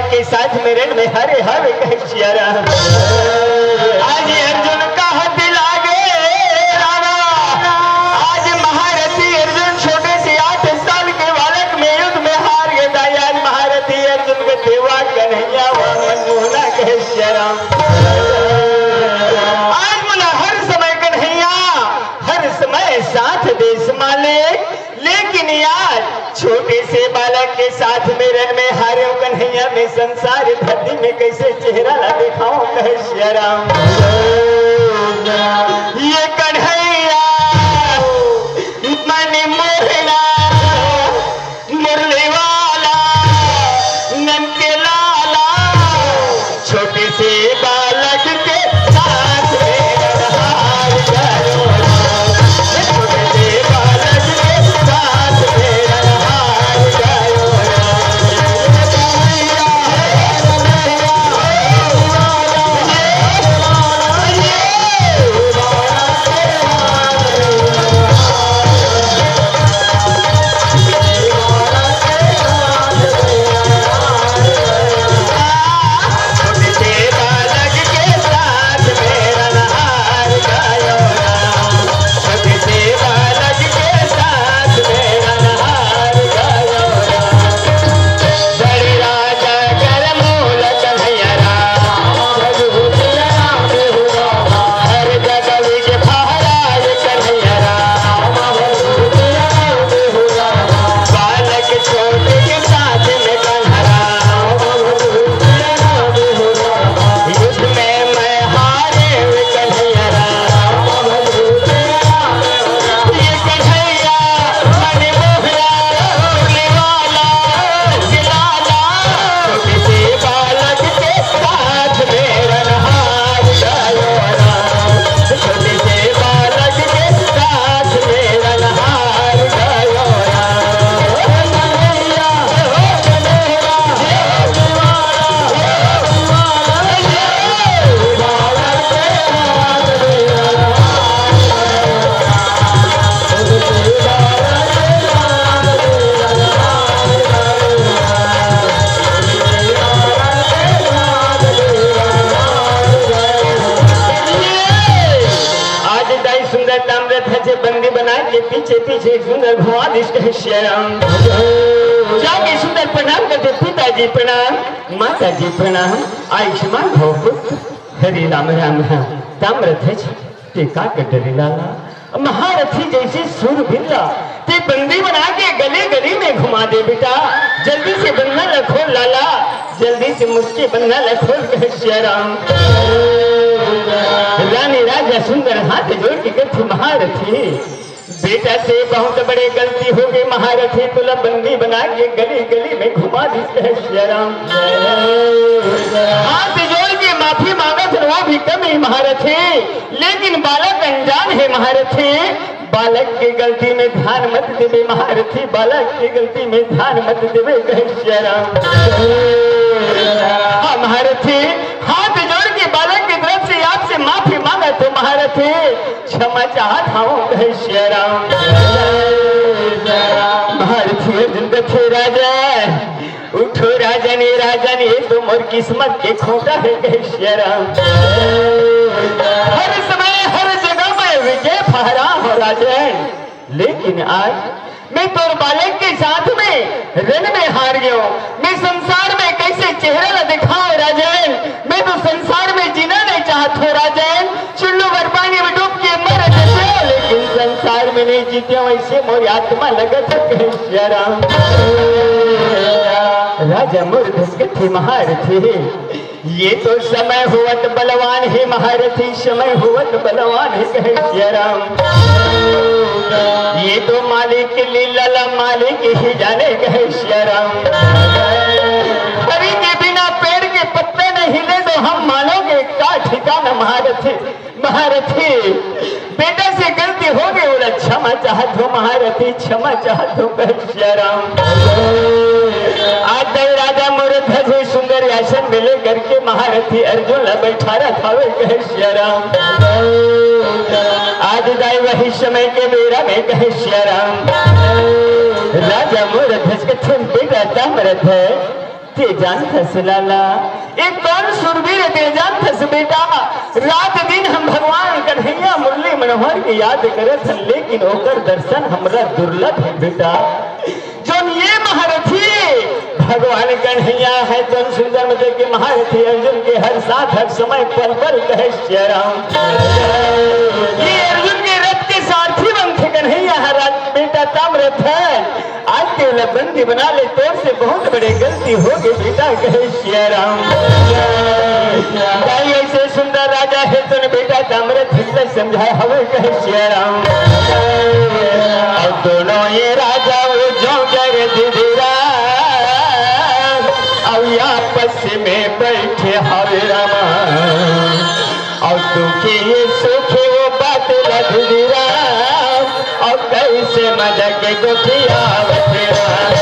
के साथ में रण में हारे हवे कहे सिया राम। आज अर्जुन का हाथ लागे रामा। आज महारथी अर्जुन छोटे से आठ साल के बालक में युद्ध में हार गए। आज महारथी अर्जुन के देवा कन्हैया वा मनमोहना कहे सिया राम। आज मोला हर समय कन्हैया, हर समय साथ देस मालिक। लेकिन यार, छोटे से बालक के साथ में रण में हारे कन्हैया, मैं संसार धरती में कैसे चेहरा ला दिखाऊं कहे सिया राम। ये कन्हैया मन मोहना, मुरली वाला, नन के लाला, छोटे से बालक के साथ में हार गयो राम। छोटे से बालक के साथ में हार गयो राम। आज दाई सुंदर ताम्रध्वज बंदी बना के पीछे पीछे सुंदर घुमा दिस कहे सिया राम। जाके सुंदर प्रणाम करते, पिताजी प्रणाम, माताजी प्रणाम, आयुष्मान भव पुत्र। हरे राम राम राम। ताम्रध्वज, ते का कर डरे लाला? महारथी जैसे सूरवीर ला ते बंदी बना के गली गली में घुमा दे बेटा। जल्दी से बंधन ला खोल लाला, जल्दी से मुझके बंधन ला खोल कहे सिया राम। रानी राजा सुंदर हाथ जोड़ के कथे महारथी, बेटा से बहुत बड़े गलती हो गई महारथी, तोला बंदी बना के गली गली में घुमा दिस कहे सिया राम। हाथ जोड़ के माफी मांगत हे, वो भी कम हे महारथी, लेकिन बालक अनजान हे महारथी। बालक के गलती में ध्यान मत देबे महारथी, बालक के गलती में ध्यान मत देबे कहे सिया राम। हाँ महारथी, हाथ जोड़ के बालक की तरफ से आपसे माफी मांगत हों महारथी, क्षमा चाहत हों कहे सिया राम। महारथी अर्जुन कथे राजा, उठो राजन, ए राजन, ये तो मोर किस्मत के खोटा हे कहे सिया राम। हर समय हर जगह मैं विजय फहरा हों राजन, लेकिन आज मैं तोर बालक के साथ में रण में हार गयो। मैं संसार में कैसे चेहरा ला दिखाओं राजन, मैं तो संसार में जीना नहीं चाहत हों राजन। चुल्लू बर पानी में डूब के मर जतेंव, लेकिन संसार में नहीं जीतेंव, ऐसे मोर आत्मा लगत हे कहे सिया राम। राजा मोर धसकत हे महारथी, ये तो समय होवत बलवान हे महारथी, समय होवत बलवान हे कहे सिया राम। ये तो मालिक के लीला ला मालिक ही जाने कहे सिया राम। हरि के बिना पेड़ के पत्ते नहीं हिले तो हम मानोगे का ठिकाना महारथी। महारथी, बेटा से गलती हो गई, ओला क्षमा चाहत हों महारथी, क्षमा चाहत हों कहे सिया राम। आज दाई राजा मोर ध्वज सुंदर आसन में लेकर के महारथी अर्जुन ला बैठारत हवे कहे सिया राम। आज दाई वही समय के बेरा में कहे सिया राम। राजा मोर ध्वज कथे बेटा ताम्रध्वज, ते जानथस लाला, एक कौन सुरवीर ते जानथस बेटा। रात दिन हम भगवान कन्हैया मुरली मनोहर के याद करत हन, लेकिन ओकर दर्शन हमरा दुर्लभ हे बेटा। जोन ये महारथी भगवान कन्हैया हे, जोन सुंदर मजे के महारथी अर्जुन के हर साथ हर समय पल पल कहे सिया राम। ये अर्जुन के रथ के सारथी बनथे कन्हैया हर रात बेटा तामरथ हे। आज तेला बंदी बना ले, तोर से बहुत बड़े गलती हो गई बेटा, कहे सिया राम। भाई ऐसे सुंदर राजा हे तोर बेटा तामरथ हित समझाए हवे, कहे सिया राम। और दोनों ये राजा वो जो जर दिदिरा, और आपस में बैठे हवे रामा। और दुखी ये सुखी वो बात लग राम, और कैसे मजा के गोठियावत राम।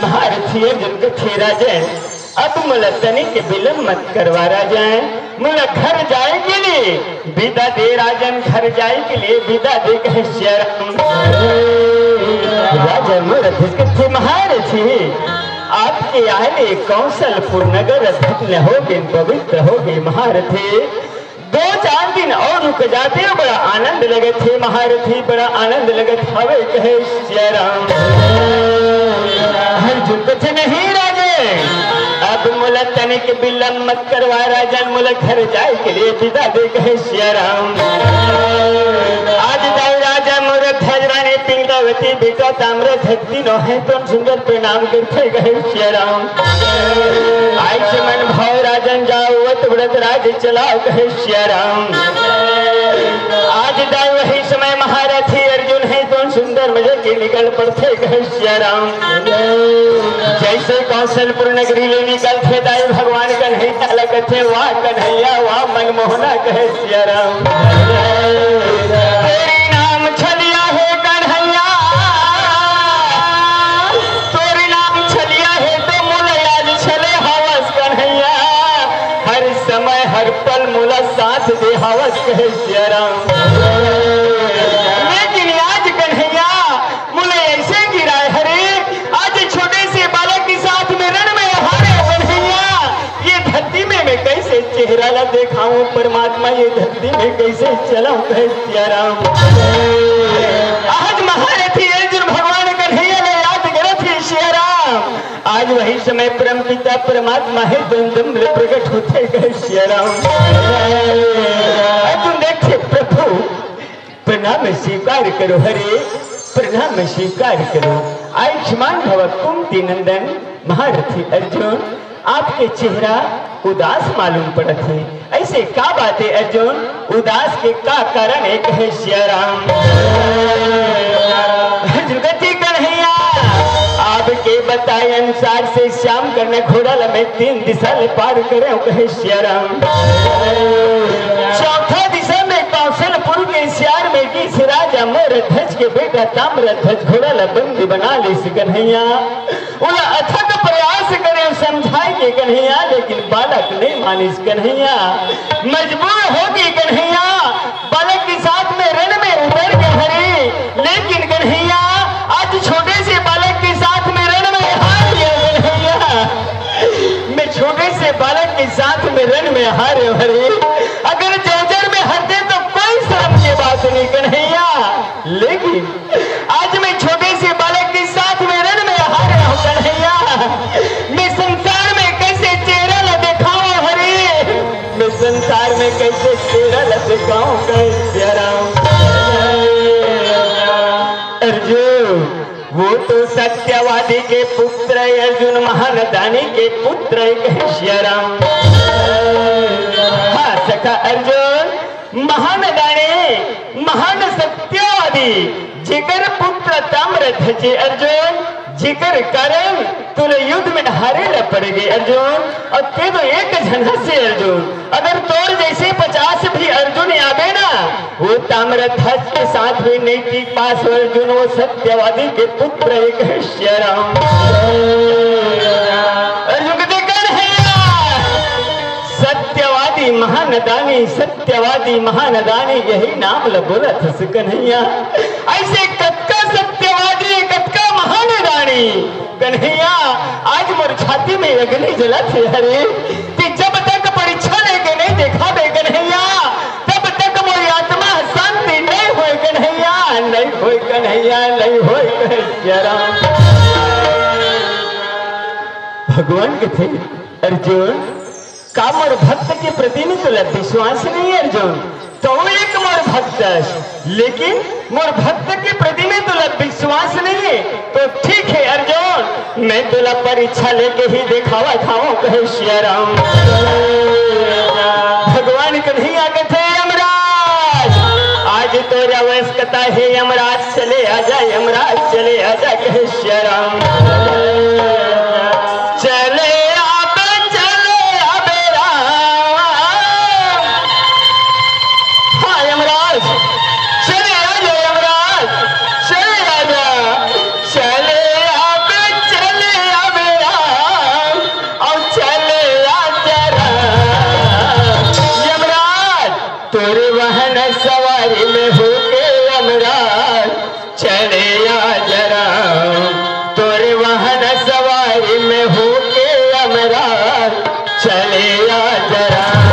महारथी अर्जुन कथे राजन, अब मोला तनिक विलंब मत करवा राजन, मोला घर जाए के लिए विदा दे राजन, घर जाए के लिए विदा दे, कहे सिया राम। राजा मोर कथे महारथी, आपके आए ले कौशलपुर नगर धन्य हो गए, पवित्र हो गए महारथी। दो चार दिन और रुक जाते, बड़ा आनंद लगत हे महारथी, बड़ा आनंद लगत हवे, कहे सिया राम। अर्जुन कथे नहीं राजे, अब मोला तनिक विलंब मत करवा राजन, मोला घर जाए के लिए विदा दे, कहे सिया राम। आज दाई राजा मोर ध्वज रानी पिंगावती बेटा ताम्रध्वज तीनों हे तो सुंदर प्रणाम करथे, कहे सिया राम। आयुष्मान भव राजन जाओ, व्रत व्रत राज चलाओ, कहे सिया राम। आज दाई वही समय महारथी अर्जुन हे तो सुंदर मजे के निकल पड़थे, कहे सिया राम। जैसे कौशलपुर नगरी ले निकलथे दाई भगवान कन्हैया लगथे, वाह कन्हैया वाह मनमोहना, कहे सिया राम। तोरी नाम छलिया हे कन्हैया, तोरी नाम छलिया हे तो मोला याद छले हवस कन्हैया, हर समय हर पल मोला साथ दे हवस, कहे सिया राम। लेकिन आज कन्हैया मोला ऐसे गिराए हरे, आज छोटे से बालक के साथ में रण में हारे कन्हैया, ये धरती में मैं कैसे चेहरा ला देखाऊं परमात्मा, ये धरती में कैसे चलाऊं, कहे सिया राम। आज महारथी अर्जुन भगवान कन्हैया ला याद करत हे सिया राम। आज वही समय परम पिता परमात्मा हे द्वंद्व में प्रकट होथे, कहे सिया राम। अर्जुन देखे प्रभु प्रणाम स्वीकार करो हरे, प्रणाम स्वीकार करो। आयुष्मान भव कुंती नंदन महारथी अर्जुन, आपके चेहरा उदास मालूम पड़त हे, ऐसे का बात हे अर्जुन? उदास के का कारण हे, कहे सिया राम। अर्जुन कथे कन्हैया, आपके बताए अनुसार से श्याम कर्ण घोड़ा ल मैं तीन दिशा ले पार करे, कहे सिया राम। चौथा दिशा में कौशलपुर के सियार में गिस राजा मोर ध्वज के बेटा ताम्रध्वज घोड़ा ल बंदी बना लिस कन्हैया। ओला अथक प्रयास करे समझाए के कन्हैया, लेकिन बालक नहीं मानिस कन्हैया। मजबूर हो गई कन्हैया, बालक के साथ में रण में उतर गए हरे। लेकिन कन्हैया, आज छोटे से बालक के साथ में रण में हार गया कन्हैया। मैं छोटे से बालक के साथ में रण में हारे हरे। अगर जौजर में हरते तो कोई शर्म की बात नहीं कन्हैया, लेकिन आज संसार में कैसे तेरा लटकाऊं, कहे सिया राम। अर्जुन, वो तो सत्यवादी के पुत्र है अर्जुन, महान दानी के पुत्र है, कहे सिया राम। हाँ सखा अर्जुन, महान दानी, महान सत्यवादी, जेकर पुत्र ताम्रध्वज अर्जुन, जेकर कारण तोला युद्ध में हारे ला पड़ गे अर्जुन, अउ तें तो एक झन हस अर्जुन। अगर तोर जइसे पचास भी अर्जुन आबे ना, वो ताम्रध्वज के साथ भी नइ टिक पास अर्जुन, वो सत्यवादी के पुत्र एक है सिया राम। अर्जुन कथे कन्हैया, सत्यवादी महान दानी, सत्यवादी महान दानी, यही नाम ल बोलत हस कन्हैया। अइसे कतका सत्यवादी, कतका महान दानी। कन्हैया, आज मोर छाती में अग्नि जलत हे। अरे, तें जब तक परीक्षा लेके नइ देखाबे कन्हैया, तब तक मोर आत्मा शांति नइ होय कन्हैया, नइ होय कन्हैया, नइ होय कन्हैया राम। भगवान कथे, अर्जुन, का मोर भक्त के प्रति में तोला विश्वास नइ हे अर्जुन? तैं एक मोर भक्त हस, लेकिन मोर भक्त के प्रति में तोला विश्वास नइ हे, तो ठीक हे अर्जुन, मैं तोला परीक्षा लेके ही देखावत हंव, कहे सिया राम। भगवान कन्हैया कथे, यमराज, आज तोर आवश्यकता हे यमराज, चले आजा यमराज, चले आजा, कहे सिया राम। चले आबे, चले आबे राम। हाँ यमराज, चले आजा यमराज, चले आजा, चले आबे, चले आबे राम, अउ चले आजा राम। यमराज, तोरे वाहन सवारी में होके यमराज, चले आजा राम, तोरे वाहन सवारी में होके यमराज, चले आजा राम।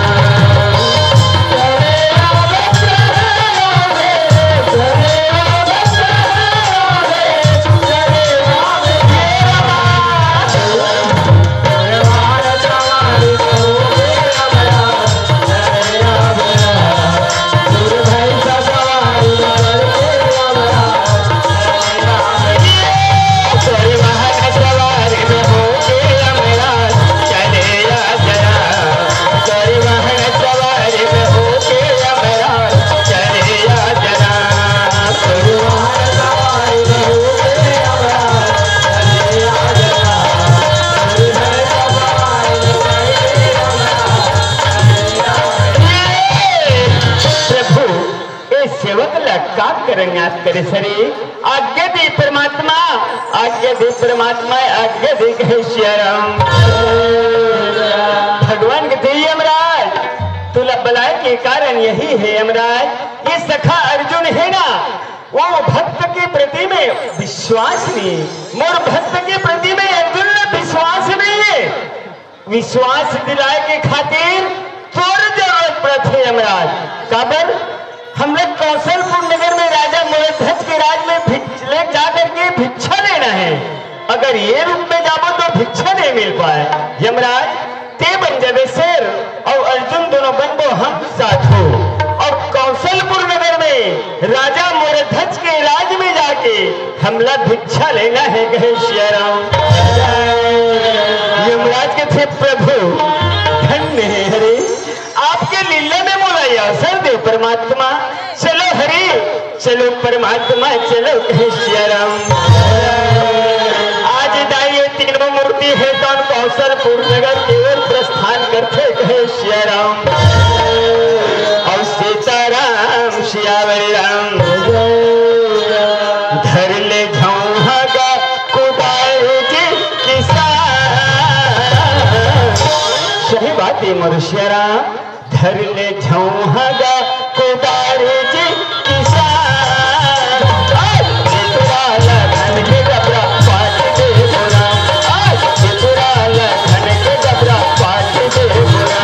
प्रभु, ए सेवक ला का करन याद करे सरे? आज्ञा दे परमात्मा, आज्ञा दे परमात्मा, आज्ञा दे, कहे सिया राम। भगवान कथे यमराज, तोला बलाय के कारण यही हे यमराज, ये सखा अर्जुन हे ना, वो भक्त के प्रति में विश्वास नइ हे, मोर भक्त के प्रति में अर्जुन ला विश्वास नइ हे। विश्वास दिलाय के खातिर तोर जरूरत पड़त हे यमराज। काबर? हमला कौशलपुर नगर में राजा मूलध्वज के राज में भिक्ष-, ले जा करके भिक्षा लेना हे। अगर ये रूप में जाबो तो भिक्षा नइ मिल पाय। यमराज, तें बन जाबे शेर अउ अर्जुन दोनों बनबो हम साथो। अउ कौशलपुर नगर में राजा मूलध्वज के राज में जाके हमला भिक्षा लेना हे, कहे सिया राम। यमराज कथे, प्रभु, धन्य हे हरे, आपके लीला में मोला ये अवसर दे परमात्मा। चलो हरे, चलो परमात्मा, चलो, कहे सिया राम। आज दाई ये तीनों मूर्ति हे, तौन कौशलपुर नगर के ओर प्रस्थान करथे, कहे सिया राम। अउ सीताराम सियावर राम। धर ले झौंहा गा कुदार जी किसान। सही बात हे मोर सिया राम। धर ले झौंहा गा कुदार जी किसान। आज चितरा लगन के डबरा पाट दे बोला। आज चितरा लगन के डबरा पाट दे बोला।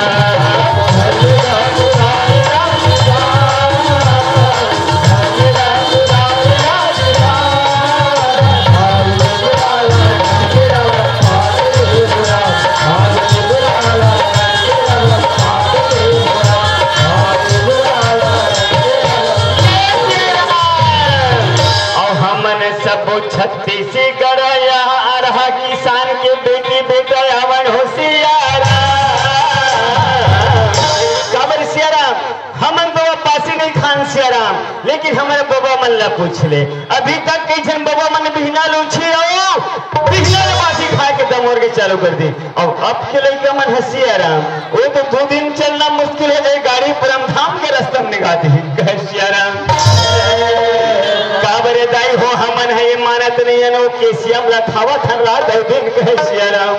लेकिन हमर बबा मन ला पूछ ले, अभी तक कई झन बबा मन बिहना लूछी अउ बिहना ल बासी खाए के दमोर के चालू कर दी। अउ अब के लइका मन ह सियाराम, वो तो दू दिन चलना मुश्किल हो जाए, गाड़ी परमधाम के रास्ता में निकाल दी। कहे सियाराम, का बरे दाई हो, हमन ह ये मानत नइ हन, वो केसियम ला खावत हन रात अउ दिन। कहे सियाराम,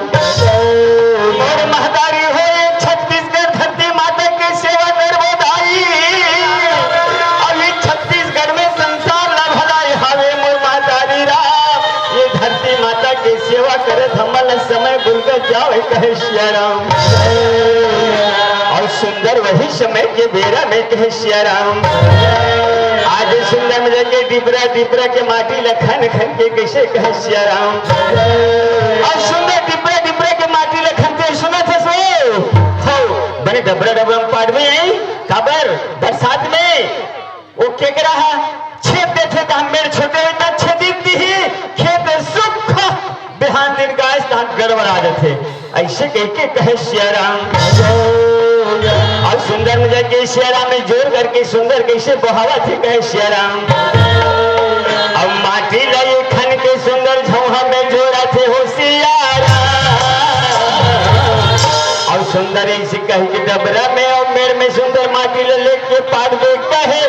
मोर महतारी हो, ये छत्तीसगढ़ धरती माता के सेवा करबो दाई। अभी छत्तीसगढ़ में संसार ला भलाई हावे मोर महतारी राम। ये धरती माता के सेवा करत हमन ला समय बुलगत जावे। कहे सियाराम, अउ सुंदर वही समय के बेरा में कहे सियाराम। आज सुंदर में जाके डिबरा डिबरा के माटी ला खन खन के कइसे कहे सियाराम। अउ सुंदर डिबरा डिबरा के माटी ला खनते सुनत हस वो। हौ, बने डबरा डबरा में पाड़बे आई, काबर बरसात में वो केकरा ह छेद देथे त हम मेड़ छोटे होई त छेदिक दिही, खेत सुख बिहान दिन गाय तहां गड़बड़ा जाथे। अइसे कहिके कहे सियाराम। अउ सुंदर में जाके सियाराम में जोर करके सुंदर कइसे बोहावत हे कहे सियाराम। अउ माटी ला ये खन के सुंदर झौहा में जोरत हे हो सियाराम। अउ सुंदर अइसे कहिके डबरा में अउ मेड़ में सुंदर माटी ला लेके पाट दे कहे।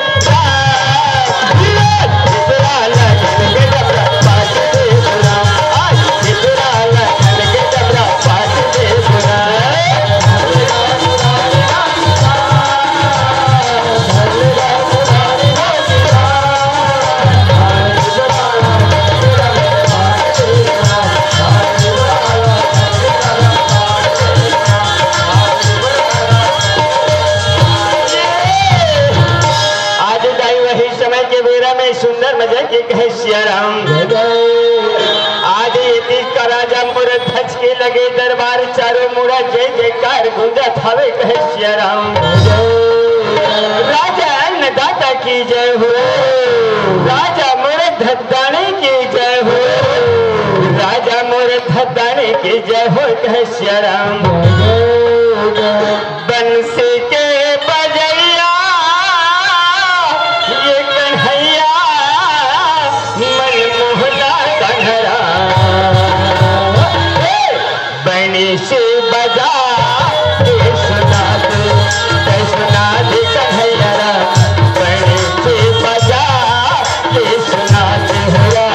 आज दाई वही समय के बेरा में सुंदर मजा के कहे सियाराम। आज ये तीज का राजा मोर धज के लगे दरबार, चारों मुड़ा जय जयकार गूंजत हवे कहे सियाराम। राजा अन्नदाता की जय हो, राजा मोर धदानी की जय हो, राजा मोर धदानी की जय हो कहे सियाराम। बंसी के बजैया ये कन्हैया, मन मोहना कन्हरा। हे! बंसी बजा के सुना दे, के सुना दे कन्हैया रा। बंसी बजा के सुना दे हरा।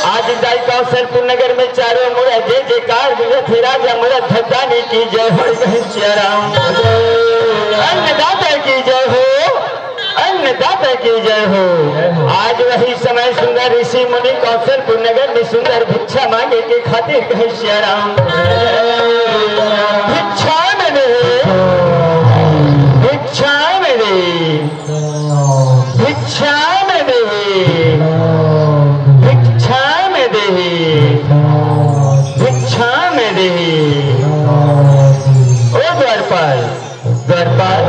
आज दाई कौशलपुर नगर में चारों मुड़ा जय जयकार गूंजत हे, राजा मुड़ा धदानी की जय हो कहे सियाराम। अन्नदाता की जय हो, अन्नदाता की जय हो। आज वही समय सुंदर ऋषि मुनि कौशलपुर नगर में सुंदर भिक्षा मांगे के खातिर कहे सियाराम। भिक्षा में दे, भिक्षा में दे। भिक्षा में देही, भिक्षा में देही, भिक्षा में देही। ओ द्वारपाल, द्वारपाल,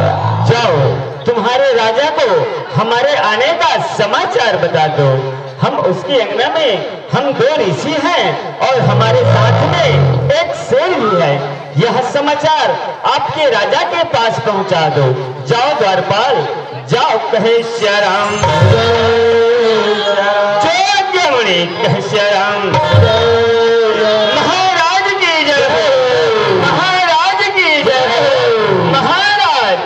जाओ, तुम्हारे राजा को हमारे आने का समाचार बता दो। हम उसके अंगना में हम दो ऋषि हैं और हमारे साथ में एक शेर भी है। यह समाचार आपके राजा के पास पहुंचा दो। जाओ द्वारपाल, जाओ, कहे सिया राम। जो आज्ञा मुनि, कहे सिया राम। महाराज की जय हो, महाराज की जय हो। महाराज,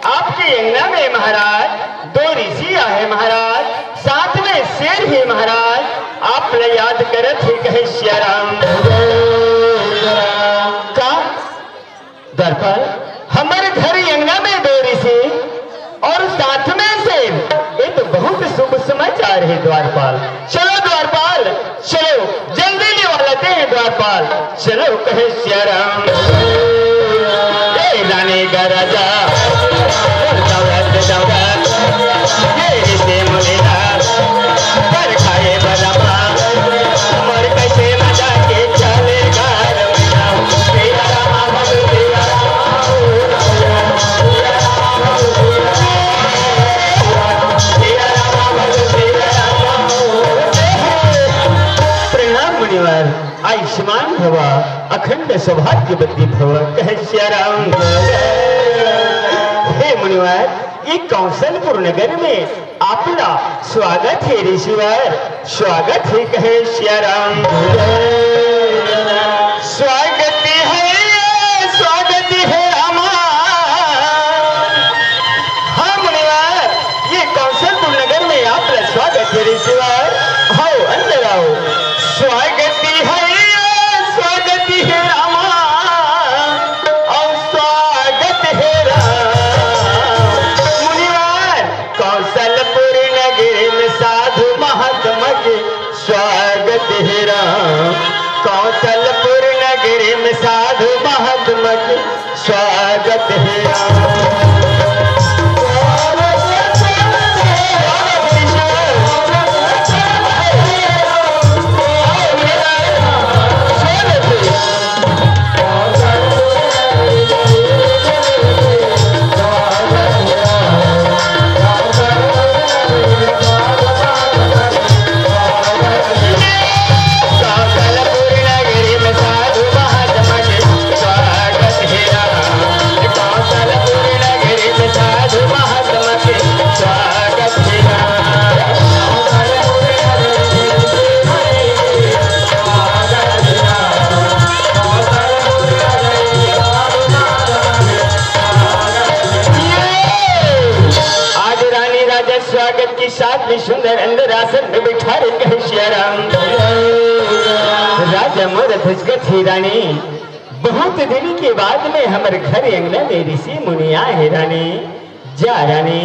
आपके अंगना में महाराज दो ऋषि आहे महाराज, साथ में शेर हे महाराज, आप ला याद करत हे, कहे सिया राम। का द्वारपाल, हमर घर अंगना में दो ऋषि और साथ में शेर, ये तो बहुत शुभ समाचार है द्वारपाल। चलो द्वारपाल, चलो, जल्दी ले वाला ते हैं द्वारपाल। चलो कहे सिया राम। ए रानी का राजा, दौलत दौलत, ये रिश्ते मुनिया, पर खाए बलमा, हमर कैसे मजा के चले घर में ना। सिया राम, सिया राम, सिया राम, सिया राम। प्रणाम मुनिवर, आयुष्मान भव, अखंड सौभाग्यवती भव, कहे सिया राम। हे मुनिवर, ये कौशलपुर नगर में आपला स्वागत हे ऋषिवर, स्वागत हे, कहे सिया राम। स्वागत हे, स्वागत हे रामा। हाँ मुनिवर, ये कौशलपुर नगर में आपला स्वागत हे ऋषिवर। आओ, अंदर आओ। स्वागत हे, स्वागत हे रामा, और स्वागत हे राम। मुनिवर, कौशलपुर नगर में साधु महात्मा के स्वागत हे राम। कौशलपुर नगर में साधु महात्मा के स्वागत हे राम। आज रानी राजा स्वागत के साथ में सुंदर अंदर आसन में बैठा रहे, कहे सिया राम। राजा मोर धुजगत हे रानी, बहुत दिन के बाद में हमर घर अंगना में ऋषि मुनि आए हे रानी। जा रानी,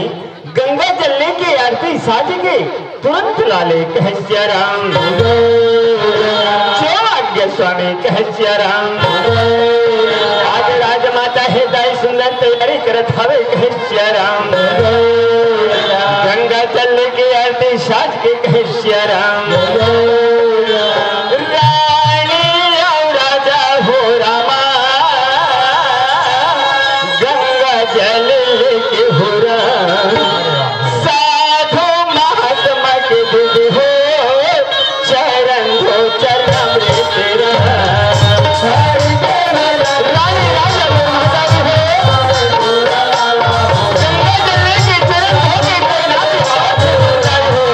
गंगा जल लेके आरती साज के तुरंत ला ले, कहे सिया राम। जो आज्ञा स्वामी, कहे सिया राम। आज राजमाता हे दाई सुंदर तैयारी करत हवे, कहे सिया राम। गंगा जल लेके आरती साज के, कहे सिया राम। रानी अउ राजा हो रामा, गंगा जल लेके हो राम। साधु महात्मा के दूध हो, चरण धो चरणामृत रस। रानी राजा हो रामा, गंगा जल लेके चरण धो के चरणामृत हो।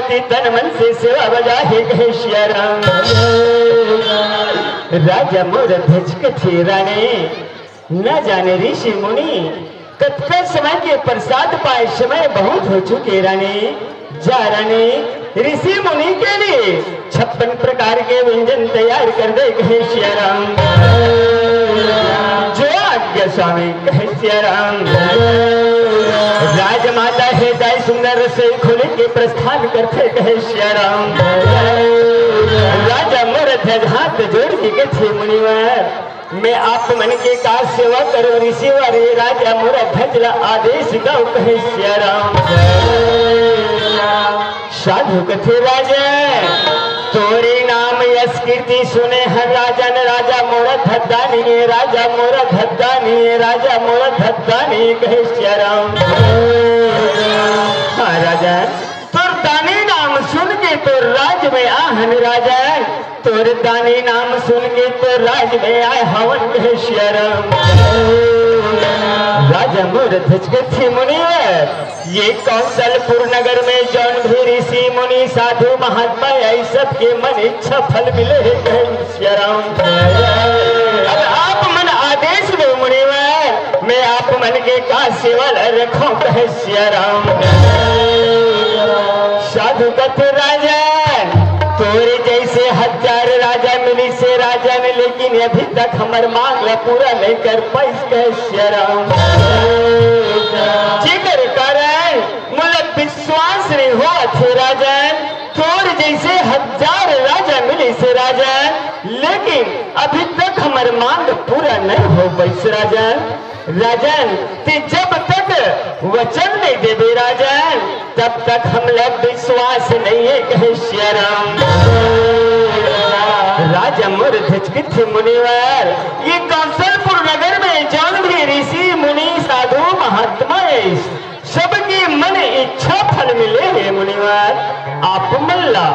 तन मन से सेवा बजा हे कहे सिया राम। राजा मोर ध्वज कथे रानी, न जाने ऋषि मुनि कतका समय के प्रसाद पाए, समय बहुत हो चुके रानी। जा रानी, ऋषि मुनि के लिए छप्पन प्रकार के व्यंजन तैयार कर दे कहे सिया राम। जो आज्ञा स्वामी कहे सिया राम। राजमाता हे दाई सुंदर रसोई खोले के प्रस्थान करथे कहे सिया राम। राजा मोर ध्वज हाथ जोड़ के कथे मुनिवर, मैं आप मन के का सेवा करूं ऋषिवर, ये राजा मोर ध्वज ला आदेश दव कहे सिया राम। साधु कथे राजन, तोरे नाम यश कीर्ति सुने हर राजन, राजा मोर धद्दानी, राजा मोर धद्दानी, राजा मोर धद्दानी कहे सिया राम। हाँ राजन, तोर दानी नाम सुन के तोर राज में आहन राजन, तोर दानी नाम सुन के तोर राज में आए हवन कहे सिया राम। राजा मोर ध्वज कथे मुनिवर, ये कौशलपुर नगर में जौन भी ऋषि मुनि साधु महात्मा आई, सबके मन इच्छा फल मिले हे कहे सिया राम। अब आप मन आदेश दो मुनिवर, मैं आप मन के का सेवा ला रखों कहे सिया राम। साधु कथे राजन, तोरे जैसे हजार राजा मिलिस हे राजन, लेकिन अभी तक हमर मांग ला पूरा नहीं कर पाइस कहे सिया राम। जेकर कारण मोला विश्वास नहीं होवत हे राजन, तोर जैसे हजार राजा मिलिस हे राजन, लेकिन अभी तक हमर मांग पूरा नहीं हो पाइस राजन। राजन, ते जब तक वचन नहीं देबे राजन, तब तक हमला विश्वास नहीं हे कहे सिया राम। राजा मोर ध्वज कथे मुनिवर, ये कौशलपुर नगर में जौन भी ऋषि मुनि साधु महात्मा हे, सबके मन इच्छा फल मिले हे मुनिवर। आप मन ला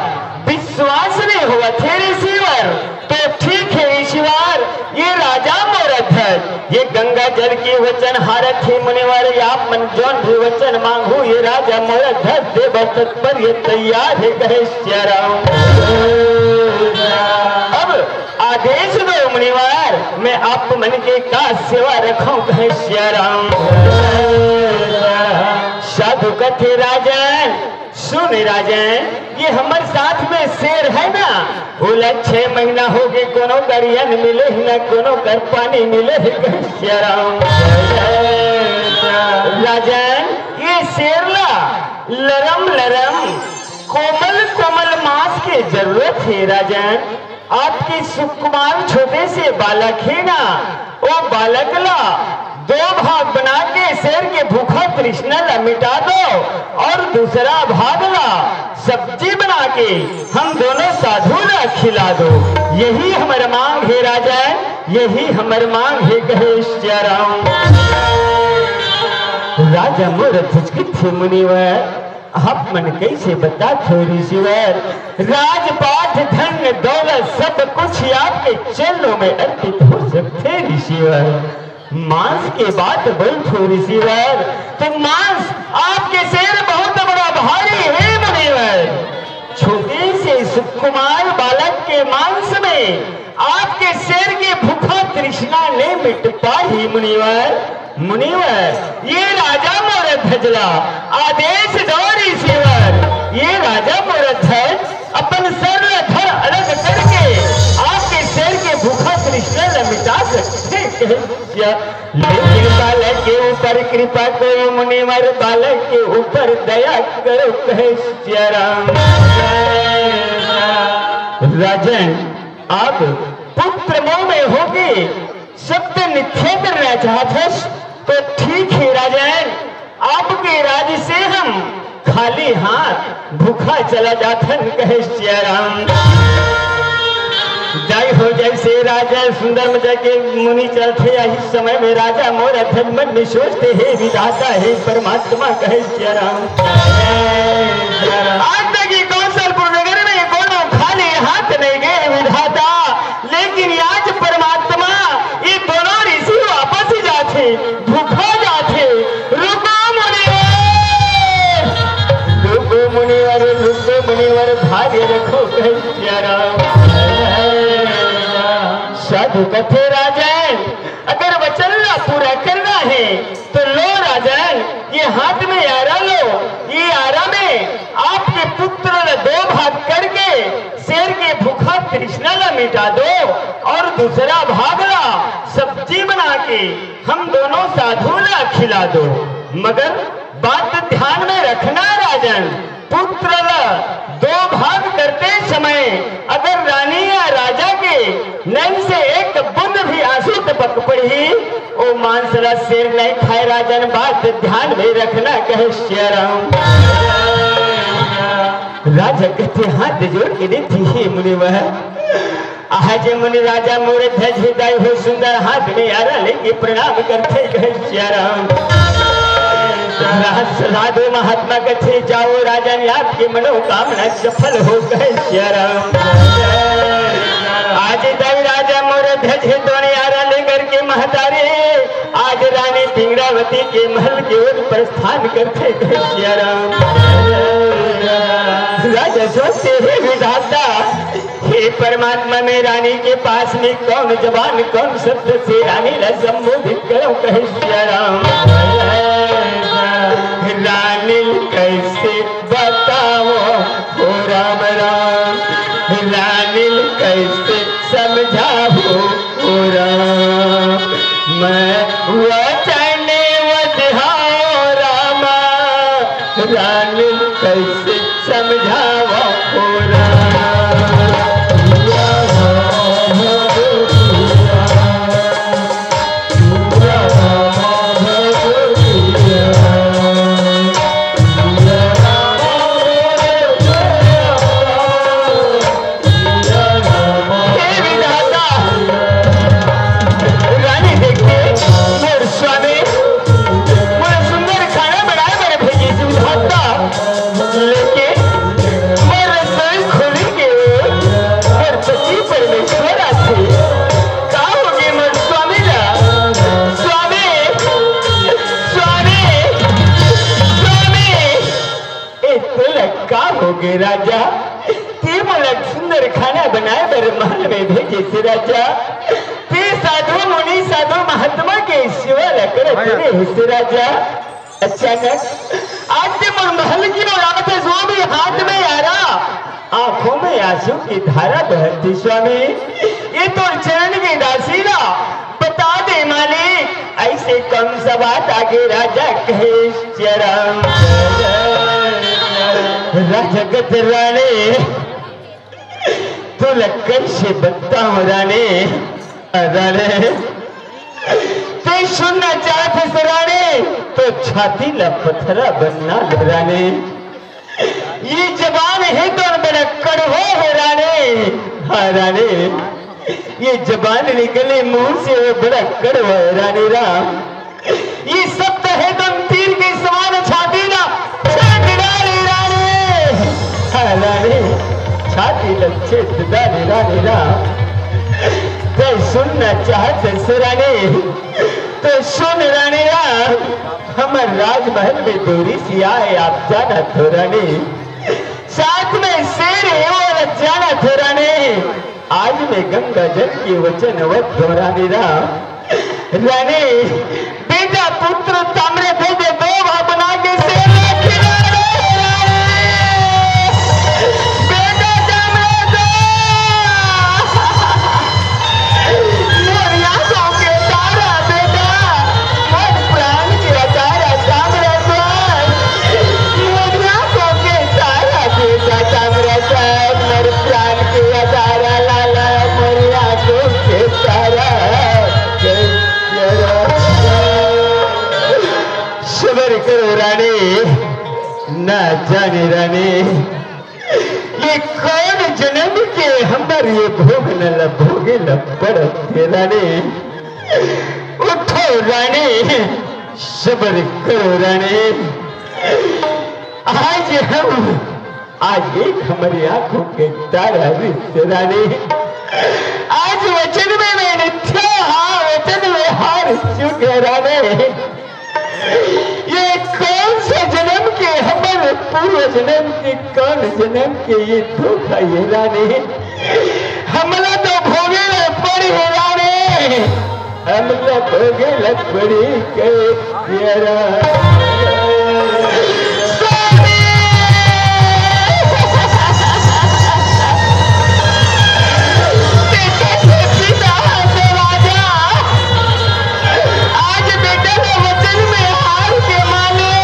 विश्वास नहीं होवत हे ऋषिवर, तो ठीक हे ऋषिवर, ये राजा मोर ध्वज, ये गंगा जल के वचन हारत हे मुनिवर, ये आप मन जौन भी वचन मांगहू, ये राजा मोर ध्वज दे बर तत्पर, ये तैयार हे कहे सिया राम। अब आदेश दो मुनिवर, मैं आप मन के का सेवा रखों कहे सिया राम। साधु कथे राजन, सुन राजन, ये हमर साथ में शेर हे ना, ओला छह महीना हो गे, कोनो कर अन्न मिले हे ना, कोनो कर पानी मिले हे कहे सिया राम। राजन, ये शेर ला लरम लरम, कोमल कोमल मांस के जरूरत हे राजन। आपके सुकुमार छोटे से बालक हे ना, ओ बालक ला दो भाग बना के शेर के भूखा तृष्णा ला मिटा दो और दूसरा भाग ला सब्जी बना के हम दोनों साधु ला खिला दो। यही हमर मांग हे राजन, यही हमर मांग हे कहे सिया राम। राजा मोर ध्वज कथे मुनिवर, आप मन कैसे बतात हो ऋषिवर, राजपाट धन दौलत सब कुछ आपके चरणों में अर्पित हो सकथे ऋषिवर। मांस के बात बोलथो ऋषिवर, तो मांस आपके शेर बहुत बड़ा भारी हे मुनिवर। छोटे से सुकुमार बालक के मांस में आपके शेर के भूखा तृष्णा नहीं मिट पाही मुनिवर। मुनिवर, ये राजा मोर ध्वज ला आदेश दो ऋषिवर, ये राजा मोर ध्वज अपन सर ला धड़ अलग करके आपके शेर के भूखा तृष्णा ला मिटा सकथे कहे सिया। लेकिन बालक के ऊपर कृपा करो मुनिवर, बालक के ऊपर दया करो कहे सिया राम। राजन, अब पुत्र मोह में होके शब्द निषेध करना चाहत हस, तो ठीक हे राजन, आपके राज से हम खाली हाथ भूखा चला जाथन, कहे सिया राम। जय हो, जैसे राजा सुंदर मजा के मुनि चलथे, यही समय में राजा मोर ध्वज मन में सोचथे, हे विधाता, हे परमात्मा, कहे सिया राम। आज तक ये कौशलपुर नगर में कोनो खाली हाथ नहीं गए विधाता, लेकिन आज परमात्मा ये दोनों ऋषि वापस ही जाथे, भूखा जाथे। रुको मुनिवर, रुको मुनिवर, रुको भारी रखो कहे सिया राम। साधु कथे राजन, अगर वचन ला पूरा करना है तो लो राजन, ये हाथ में आरा लो, ये आरा में आपके पुत्र ला दो भाग करके शेर के भूखा तृष्णा ला मिटा दो और दूसरा भाग ला सब्जी बना के हम दोनों साधु ला खिला दो। मगर बात ध्यान में रखना राजन, पुत्र ला दो भाग करते समय अगर रानी या राजा के नैन से एक बूंद भी आंसू टपक पड़ही, ओ मांस ला शेर नहीं खाए राजन, बात ध्यान में रखना कहे सिया राम। राजा कथे हाथ जोड़ के देथे, हे मुनिवर, आज मुनि राजा मोर धज हिताय हो, सुंदर हाथ में आरा लेके प्रणाम करथे कहे सिया राम। राज साधु महात्मा कथे जाओ राजन, आपके मनोकामना सफल हो कहे सिया राम। आज दाई राजा मोर धज हिताय आरा लेकर के महतारी आज रानी पिंगलावती के महल के ओर प्रस्थान करथे कहे सिया राम। राजा सोचथे हे विधाता, हे परमात्मा, मैं रानी के पास में कौन जबान, कौन शब्द से रानी ला संबोधित करूं कहे सिया राम। रानी कैसे बताओ हो राम राम, रानी कैसे समझाओ हो राम। मैं वचन वधाओ रामा, रानी कैसे समझाओ हो राम। हे विधाता, रानी देखे मोर स्वामी, मोर सुंदर खाना बनाए बर भेजिस विधाता, लेकिन मोर रसोई खोली के मोर पति परमेश्वर आथे। का होगे मोर स्वामी ला? स्वामी, स्वामी, स्वामी। ए, तोला का होगे राजा? ते मोला सुंदर खाना बनाए बर महल में भेजिस राजा। ते साधु मुनि, साधु महात्मा के सेवा ला करत रहिस राजा। अचानक आज ते मोर महल की ओर आत हस, वो भी हाथ में आरा, आंखों में आंसू की धारा बहत हे स्वामी। ये तोर चरण के दासी ला बता दे मालिक, ऐसे कौन सा बात आगे राजा कहे सिया राम। राजा कथे रानी, तोला कैसे बताओं रानी, रानी, ते सुनना चाहत हस रानी, तो छाती ला पथरा बनना ले रानी। ये जबान हे तो बड़ा कड़वा हे रानी। हाँ रानी, ये जबान निकले मुंह से वो बड़ा कड़वा हे रानी राम। ये शब्द हे तो तीर के समान छाती ला छेद डाले रानी। हाँ रानी, छाती ला छेद डाले रानी राम। ते सुनना चाहत हस रानी, तो सुन रानी राम। हमर राजमहल में दो ऋषि आए, आप जानत हो रानी। साथ में शेर हे, वो जानत हो रानी। आज मैं गंगा जल के वचन वत हो रानी राम। रानी, बेटा पुत्र ताम्रध्वज दो भाग बना के शेर ला खिला दे रानी। बेटा ताम्रध्वज। मोर आंखों के तारा बेटा, मोर प्राण के तारा ताम्रध्वज, मोर आंखों के तारा बेटा ताम्रध्वज, मोर प्राण के तारा लाला, मोर आंखों के तारा। सबर करो रानी, ना जाने रानी, ये कौन जन्म के हमर ये भोग न ल भोगे ल पड़त हे रानी। उठो रानी, सबर करो रानी। आज हम, आज एक हमरी आंखों के तारा रिस रानी। आज वचन में मैं मिथ्या, हाँ, वचन में हार चुके रानी। ये कौन से जन्म के हमर पूर्व जन्म के, कौन जन्म के ये दुख हे रानी, हमला तो भोगे ला पड़ी हे रानी, हमला भोगे ला पड़ी के तेरा। आज बेटा के वचन में हार के माने,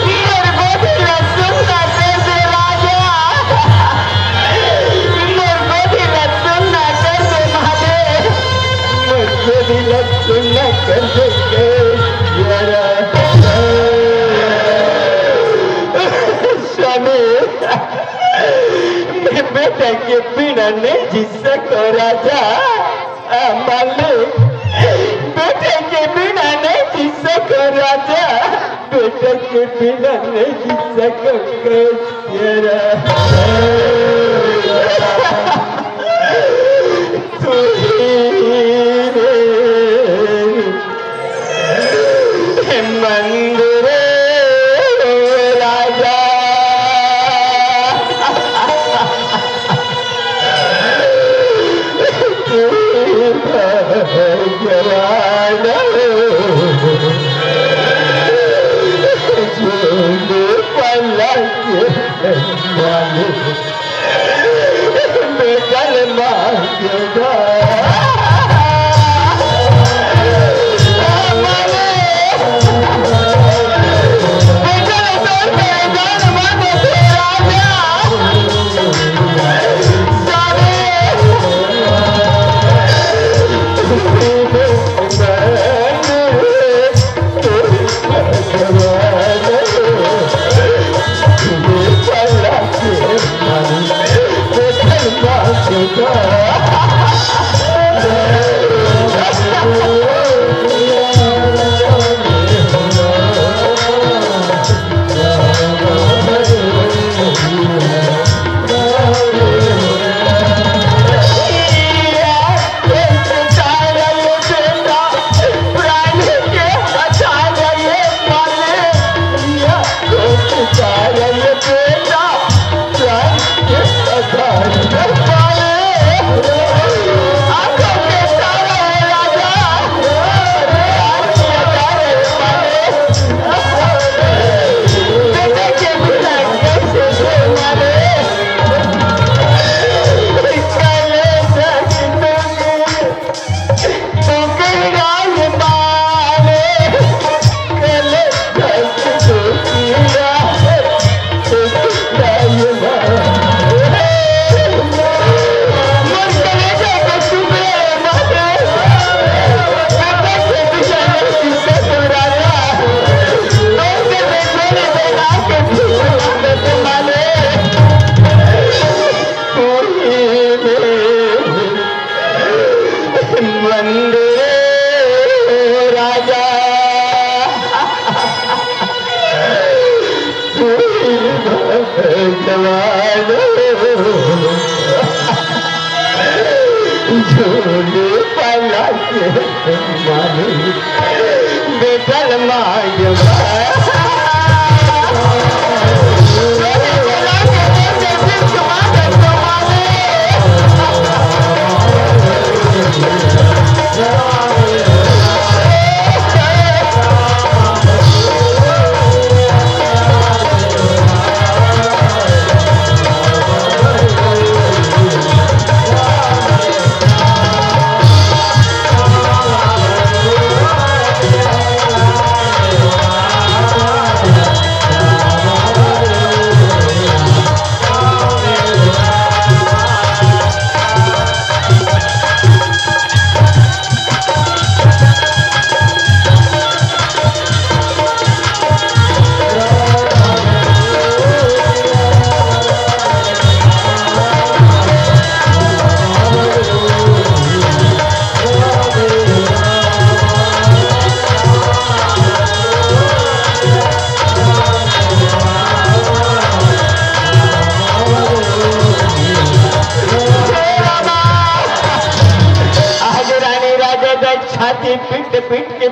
मोर गोदी ला सुन्ना कर दे राजा, मोर गोदी ला सुन्ना कर दे माने, मोर गोदी ला सुन्ना कर दे के यारा। स्वामी, मैं बेटा के बिना नहीं जी सको राजा। आ, मालिक, बेटे के बिना नहीं जी सको राजा, बेटे के बिना नहीं जी सको कैसे रा-, तू ही रे मंदिर राजा। मंदिर राजा। जवान झूले पाला के मानी बेटल मांग।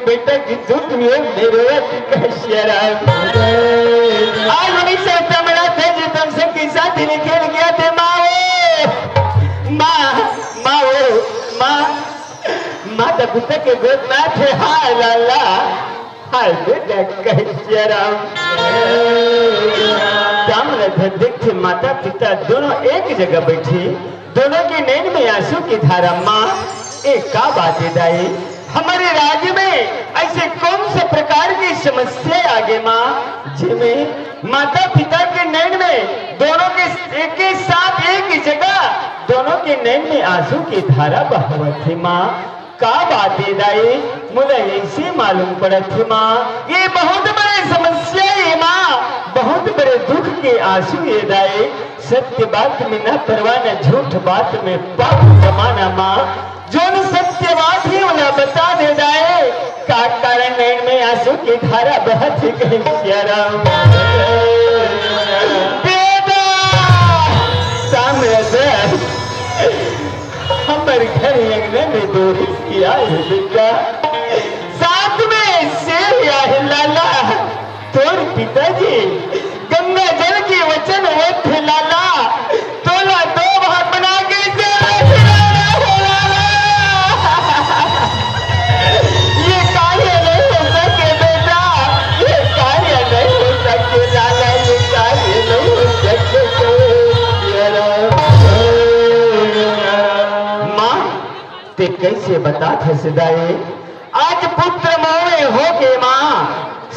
बेटा की दूध में मेरे कश्यरा। आज उन्हीं से तमड़ा थे जो तुमसे किस्सा दिल खेल गया थे माओ। माँ, माओ, माँ, माता पिता के गोद में थे। हाय लाला, हाय बेटा कश्यरा। ताम्रध्वज देखे माता पिता दोनों एक जगह बैठे, दोनों के नैन में आंसू की धारा। माँ, ए का बात है दाई, हमारे राज्य में ऐसे कौन से प्रकार की समस्या आ गई माँ, जिसमें माता पिता के नैन में दोनों के एक ही साथ एक ही जगह दोनों के नैन में आंसू की धारा बहवत है माँ। का बात है दाई, मोला ऐसे मालूम पड़त है माँ, ये बहुत बड़े समस्या है माँ, बहुत बड़े दुख के आंसू है दाई। सत्य बात में ना परवाह, ना झूठ बात में पाप जमाना माँ। जोन सत्य बात है, उन्हें बता दे जाए। का कारण नैन में आंसू की धारा बहत है कश्यरा। बेटा, सामने से हमर घर अंगना में दो रिश्तिया है बेटा, साथ में शेर आए लाला। तोर पिताजी गंगा जल के वचन होत हे लाला, तोला दो भाग बना के दे लाला। ये कार्य नहीं हो सके बेटा, ये कार्य नहीं हो सके लाला, ये कार्य नहीं हो सके। माँ, ते कैसे बता थे सिदाई? आज पुत्र मोवे हो के माँ,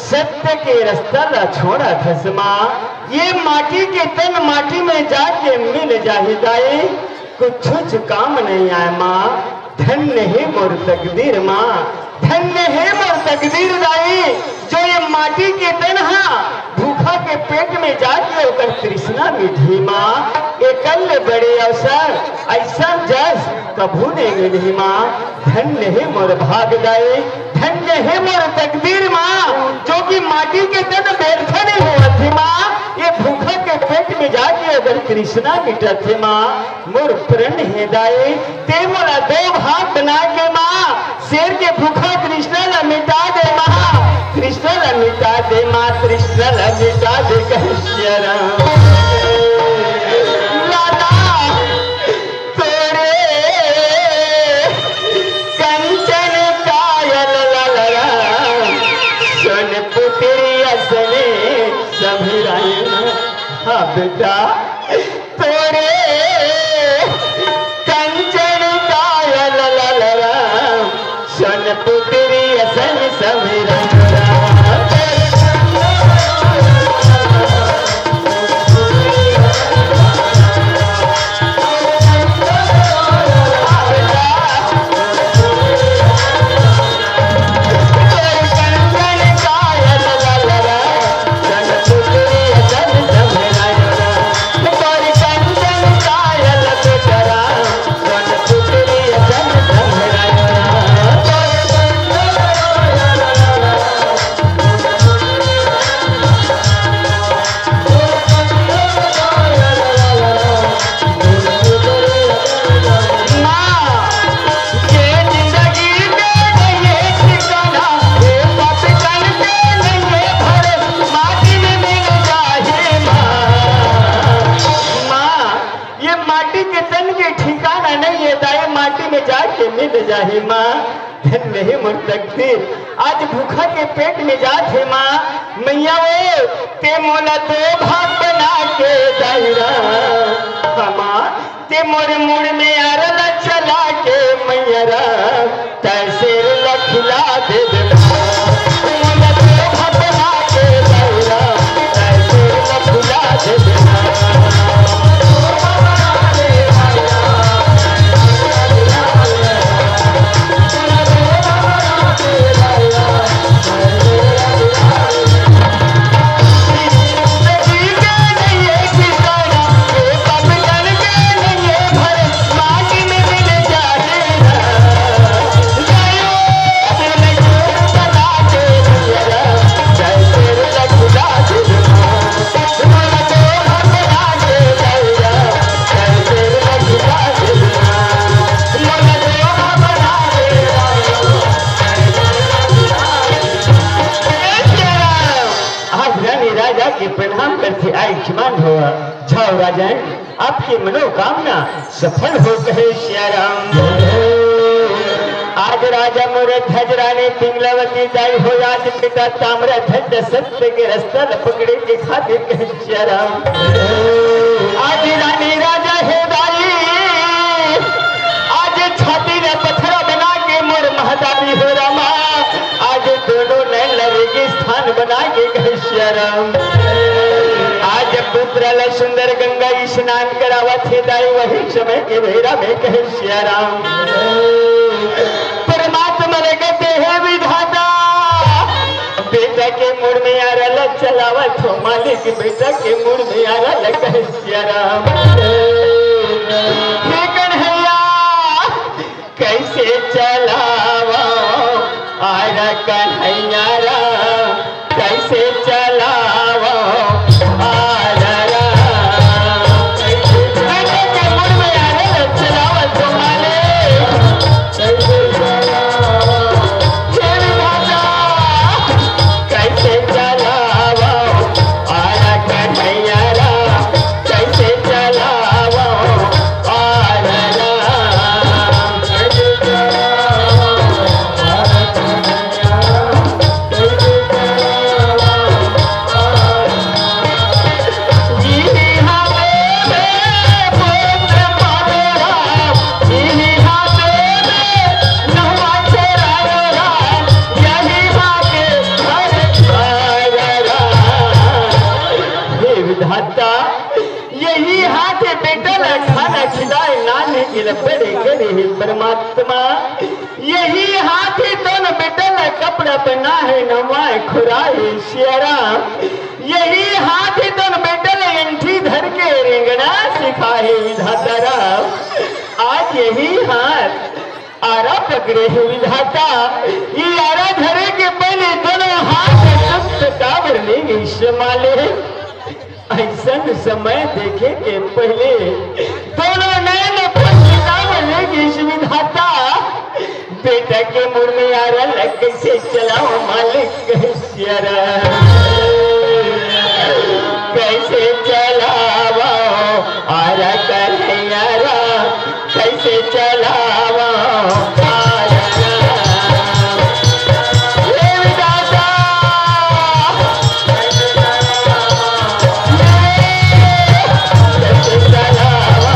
सत्य के रास्ता ला छोड़ा थस माँ। ये माटी के तन माटी में जाके मिल जाही दाई, कुछ काम नहीं आए माँ। धन्य है मोर तकदीर माँ, धन्य है मोर तकदीर दाई, जो ये माटी के तन हा भूखा के पेट में जाके ओकर तृष्णा मिटही माँ। एकल बड़े अवसर ऐसा जस कभू नहीं मिलही माँ। धन्य हे मोर भाग दाई, धन्य हे मोर तकदीर माँ, जो कि माटी के तन व्यर्थ नहीं होवत हे माँ। ये भूखा के पेट में जाके अगर तृष्णा मिटत हे माँ, मोर प्रण हे दाई, ते मोला दो भाग बना के माँ, शेर के भूखा तृष्णा ला मिटा दे माँ, तृष्णा ला मिटा दे माँ, तृष्णा ला मिटा दे कश्यरा। लाला, तोरे कंचन कायल ललरा, सोन पुतरी असने सभरायन। हाँ बेटा, तोरे कंचन कायल ललरा, सोन पुतरी असन सभरायन। माँ, ये माटी के तन के ठिकाना नहीं हे दाई, माटी में जाके मिल जाही माँ। धन्य हे मोर तकदीर, आज भूखा के पेट में जात हे माँ। मैया वो, ते मोला दो भाग बना के दाई रा, हमा, ते मोर मुड़ में आरला चला के मैया रा, तैसे लखिला दे दे। आयुष्मान भव। जाओ राजन, आपकी मनोकामना सफल हो, कहे सिया राम। आज राजा मोर ध्वज रानी पिंगलावती दाई हो, आज बेटा ताम्रध्वज सत्य के रस्ता ल पकड़े के खातिर, कहे सिया राम। आज रानी राजा हे दाई, आज छाती ल पथरा बना के मोर महतारी हो रामा, आज दोनों नैन ल रेगिस्तान बना के, कहे सिया राम। आज पुत्र ल सुंदर गंगा स्नान करावत हे दाई, वही समय के बेरा में, कहे सिया राम। परमात्मा ल कहथे, हे विधाता, बेटा के मुड़ में आरा ल चलावत हो मालिक, बेटा के मुड़ में आरा ल, कहे सिया राम। हे कन्हैया, कैसे चलावो आरा कन्हैया राम, कैसे चलावो आरा राम। कैसे चलावो? बेटा के मुड़ में आरा ल चलावत हो मालिक। कैसे चलावो? हे विधाता, कैसे चलावो आरा कन्हैया राम, कैसे चलावो आरा राम। हे विधाता, यही हाथ हे बेटा ला खाना खिलाए, नाने के ला बड़े करे हे परमात्मा। यही हाथ हे तोन बेटा ला कपड़ा पहनाए, नवाए, खुराए, सिया राम। यही हाथ हे तोन बेटा ला अंठी धर के रेंगना सिखाए, विधाता राम। आज यही हाथ आरा पकड़े हे विधाता, ये आरा धरे के पहले दोनों हाथ सुस्त काबर ले गई समाले। ऐसन समय देखे के पहले दोनों नैन पुष्ट काबर ले गई विधाता। बेटा के मुड़ में आरा ल कैसे चलाओ मालिक, कहे सिया राम। कैसे चलावो आरा कन्हैया राम, कैसे चलावो आरा राम। हे विधाता, कैसे चलावो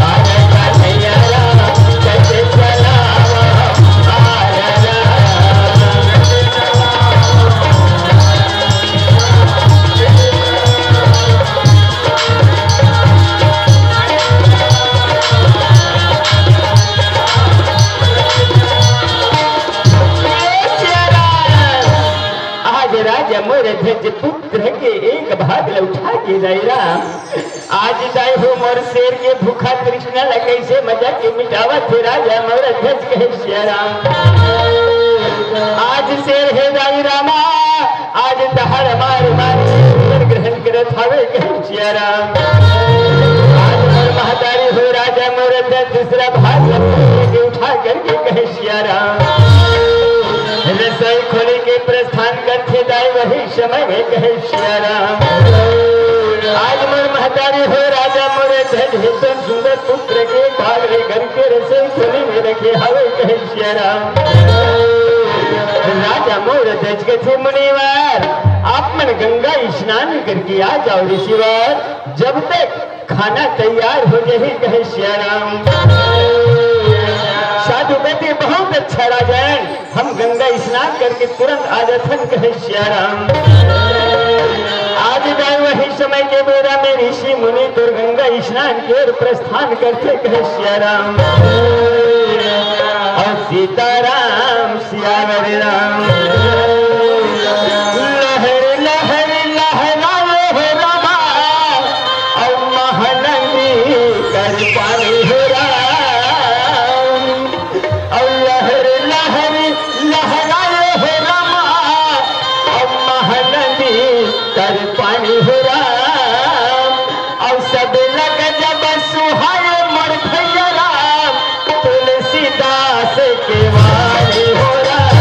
आरा कन्हैया राम, कैसे चलावो आरा राम। आज राजा मोर ध्वज पुत्र के एक भाग ल उठा के दाई राम। आज दाई हो मोर शेर के भूखा तृष्णा ल कैसे मजा के मिटावत हे राजा मोर ध्वज, कहे सिया राम। आज शेर हे दाई रामा, आज तहर मार मार शेर ग्रहण करत हवे, कहे सिया राम। आज मोर महतारी हो राजा मोर ध्वज दूसरा भाग ल के उठा करके, कहे सिया राम। रसोई खोले के प्रस्थान करथे दाई वही समय में, कहे सिया राम। आज मोर महतारी हो राजा मोर ध्वज हे तोन सुंदर पुत्र के भाग ले घर के रसोई खोली में रखे हवे, कहे सिया राम। राजा मोर ध्वज कथे मुनिवर, आप मन गंगा स्नान करके आ जाओ ऋषिवर, जब तक खाना तैयार हो जाही, कहे सिया राम। साधु कथे बहुत अच्छा राजन, हम गंगा स्नान करके तुरंत आ जाथन, कहे सिया राम। आज दाई वही समय के बेरा में ऋषि मुनि तोर गंगा स्नान के ओर प्रस्थान करथे, कहे सिया राम। अउ सीताराम सियावर राम। लहर लहर लहराए हो रामा, अउ महानंदी कर पानी हो राम। अउ लहर लहर लहराए हो रामा, अउ महानदी तर पानी हो राम। अउ सब लग जब सुहाए मोर भैया राम, तुलसीदास के वाणी हो राम।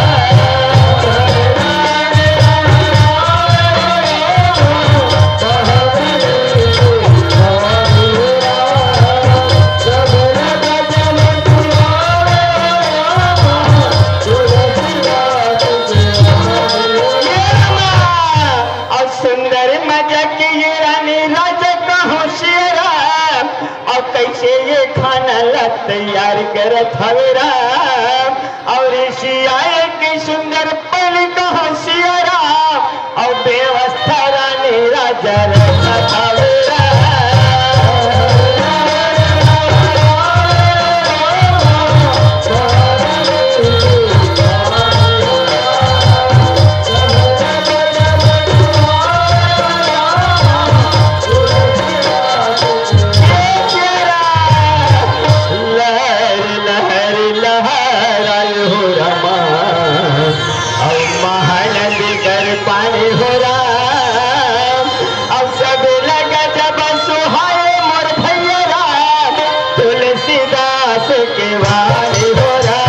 तैयार करत हवे राम। अउ ऋषि आए के सुंदर पल कहाँ सिया राम, अउ व्यवस्था रानी राजा रखत हवे राम। लहर लहर लहराए हो रामा, अउ महानदी कर पानी हो राम। अउ सब लगा जब सुहाए मोर भैया राम, तुलसीदास के वाणी हो राम।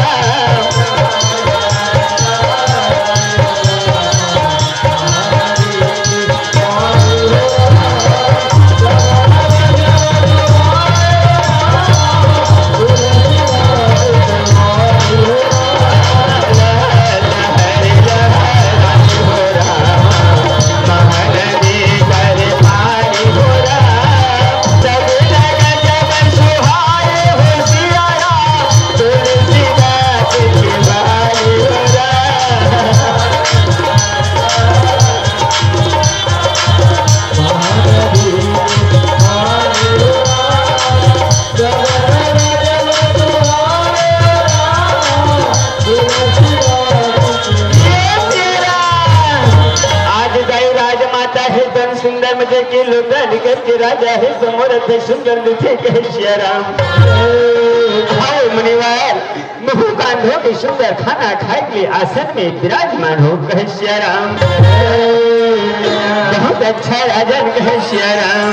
आज दाई राजमाता हे तन सुंदर मजे के लोटा निकल के राजा हे समोरथ सुंदर दिखे कहे सिया राम। हाय मुनिवर, मुहु बांधो के सुंदर खाना खाए के लिए आसन में विराजमान हो कहे सिया राम। बहुत अच्छा राजन कहे सिया राम।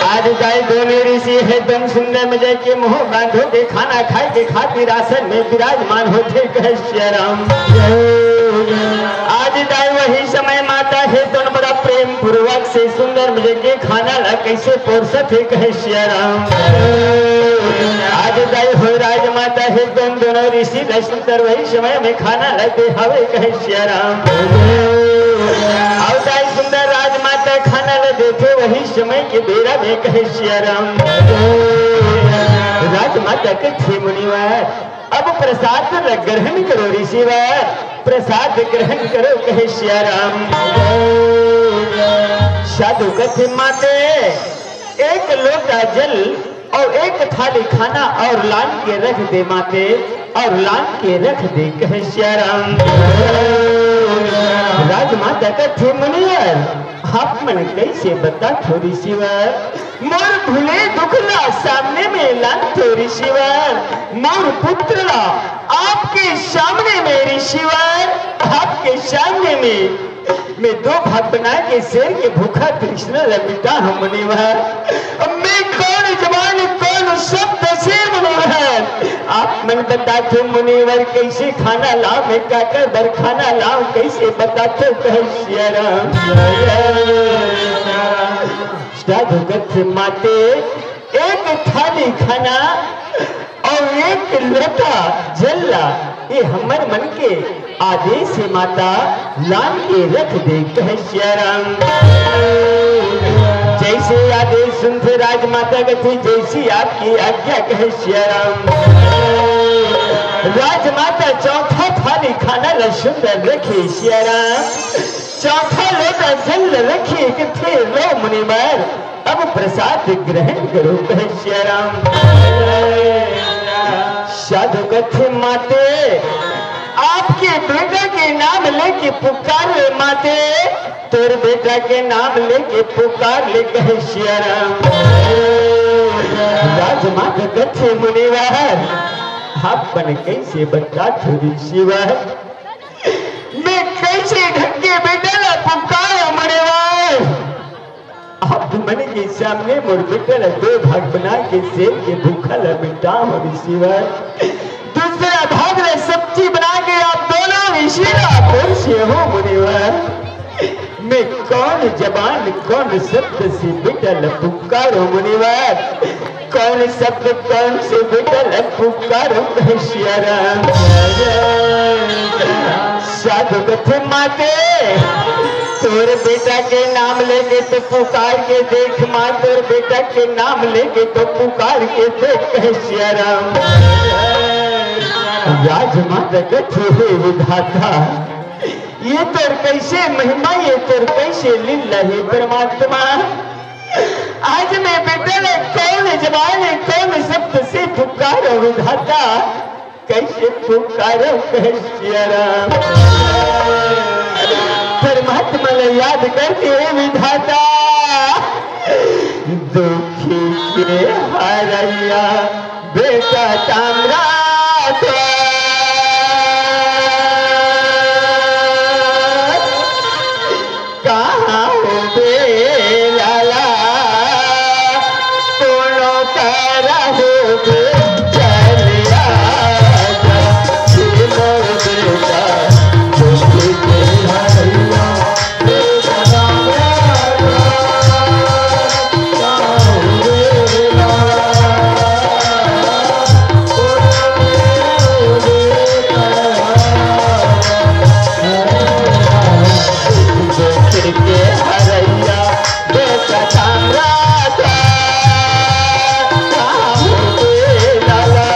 आज दाई दोनों ऋषि हे तन सुंदर मजे के मुहु बांधो के खाना खाए के खातिर आसन में विराजमान होथे कहे सिया राम। आज दाई वही समय माता हे तन बड़ा प्रेम पूर्वक से सुंदर मजे के खाना ला कैसे परोसत हे कहे सिया राम। आज दाई हो राजमाता हे तन दोनों ऋषि ला सुंदर वही समय में खाना ला दे हवे कहे सिया राम। अउ दाई सुंदर राजमाता खाना ला देथे वही समय के बेरा में कहे सिया राम। राजमाता कथे मुनिवर, अब प्रसाद ला ग्रहण करो ऋषिवर, प्रसाद ग्रहण करो कहे सिया राम। साधु कथे माते, एक लोटा जल अउ एक थाली खाना अउ लान के रख दे माते, अउ लान के रख दे कहे सिया राम। राजमाता कथे मुनिवर, आप मन कैसे बताथो ऋषिवर, मोर भूले दुख ला सामने में लानथो ऋषिवर, मोर पुत्र ला आपके सामने में ऋषिवर, आपके सामने में मैं दो भाग बना के शेर के भूखा तृष्णा ला मिटाहूं मुनिवर। अब मैं कौन जबान, कौन शब्द से मुनिवर, आप मन बताथो मुनिवर, कैसे खाना लाऊं, मैं काकर बर खाना लाऊं, कैसे बताथो कहे सिया राम। साधु कथे माते, एक थाली खाना अउ एक लोटा जल ला, ये हमर मन के आदेश हे माता, लान के रख दे कहे सिया राम। जैसे आदेश सुनथे राजमाता कथे, जैसी आपकी आज्ञा कहे सिया राम। राजमाता चौथा थाली खाना ला सुंदर रखे सिया राम। चौथा लोटा जल रखे कथे, लो मुनिवर, अब प्रसाद ग्रहण करो कहे सिया राम। साधु कथे माते, आपके बेटा के नाम लेके पुकार ले माते, तोर बेटा के नाम लेके पुकार ले कहे सिया राम। राजमाता कथे मुनिवर, आप मन कैसे बताथो ऋषिवर, मैं कैसे ढंग के बेटा ला पुकारूं मुनिवर। आप मन के सामने मोर बेटा ला दो भाग बना के शेर के भूखा ला मिटाहूं ऋषिवर। दूसरा भाग ला सब्जी बना के आप दोनों ऋषि ला परोसे हूं मुनिवर। मैं कौन जबान, कौन शब्द से बेटा ला पुकारूं मुनिवर? कौन शब्द, कौन से बेटा ला पुकारूं कहे सिया राम। साधु कथे माते, तोर बेटा के नाम लेके तो पुकार के देख माँ, तोर बेटा के नाम लेके तो पुकार के देख, कहे सिया राम। आज माँ जगत हे विधाता, ये तोर कैसे महिमा, ये तोर कैसे लीला हे परमात्मा। आज मैं बेटा ले कौन जबान, कौन शब्द से पुकारो विधाता, कैसे पुकारो कहे सिया राम। परमात्मा ले याद करके हे विधाता, दुखी के हरैया बेटा ताम्रा कहाँ होबे लाला, कोनो करा होबे, चल आजा, हे मोर बेटा, दुख के हरैया, बेटा राम राजा, कहाँ होबे लाला।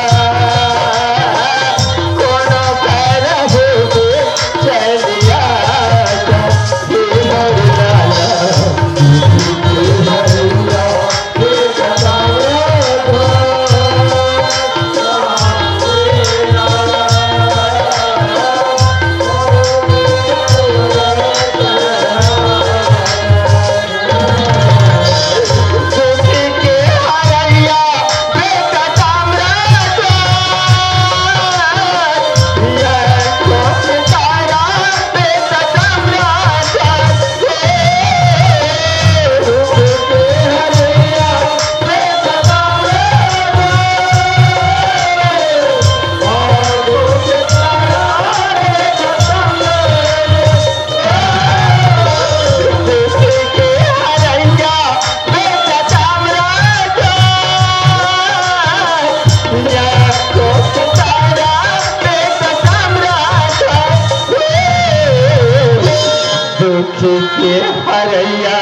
दुख के हरैया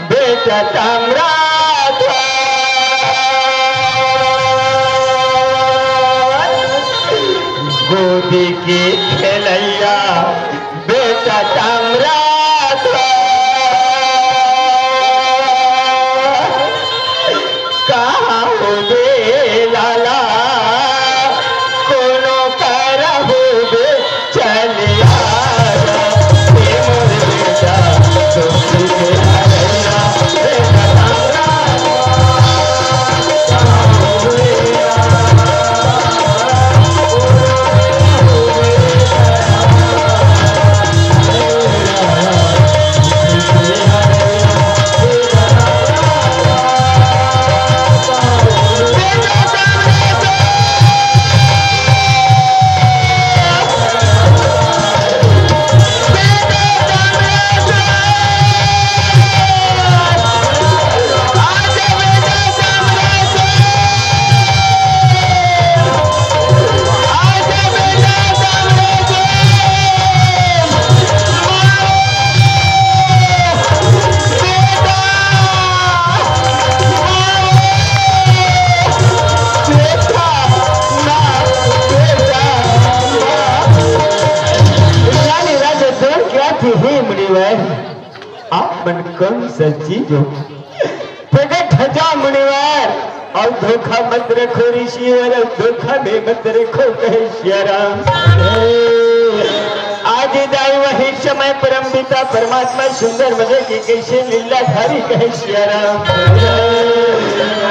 बेटा ताम्रध्वज, गोदी के खेलैया बेटा ताम्रध्वज, कहाँ होबे लाला, कोनो करा होबे, चल आजा, हे मोर बेटा, दुख के हरैया, बेटा ताम्रध्वज। राजा दौड़ के आथे, हे मुनिवर, आप मन कौन सा चीज हो? प्रगट हो जा मुनिवर, अउ धोखा मत रखो ऋषिवर, अउ धोखा में मत रखो, कहे सिया राम। आज दाई वही समय परम पिता परमात्मा सुंदर मजे की कैसे लीला धारी, कहे सिया राम।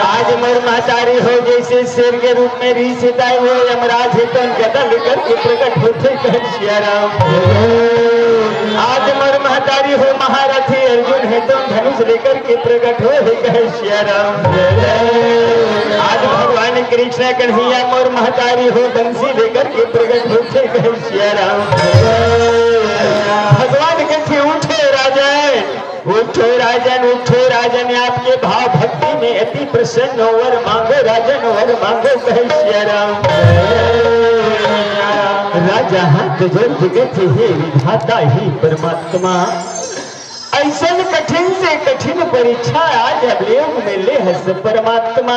आज मोर महतारी हो जैसे शेर के रूप में ऋषि दाई वो यमराज हे तो गदा लेकर के प्रगट होथे, कहे सिया राम। आज मोर महतारी हो महारथी अर्जुन हे तो धनुष लेकर के प्रगट होहे, कहे सिया राम। आज भगवान कृष्ण कन्हैया मोर महतारी हो बंसी लेकर के प्रगट होथे, कहे सिया राम। भगवान कथे, उठो राजन, उठो राजन, उठो राजन, आपके भाव भक्ति में अति प्रसन्न हो, वर मांगो राजन, वर मांगो, कहे सिया राम। राजा हाथ जोड़ के कथे, हे विधाता, हे परमात्मा, परीक्षा आज अवलेव में ले हस परमात्मा,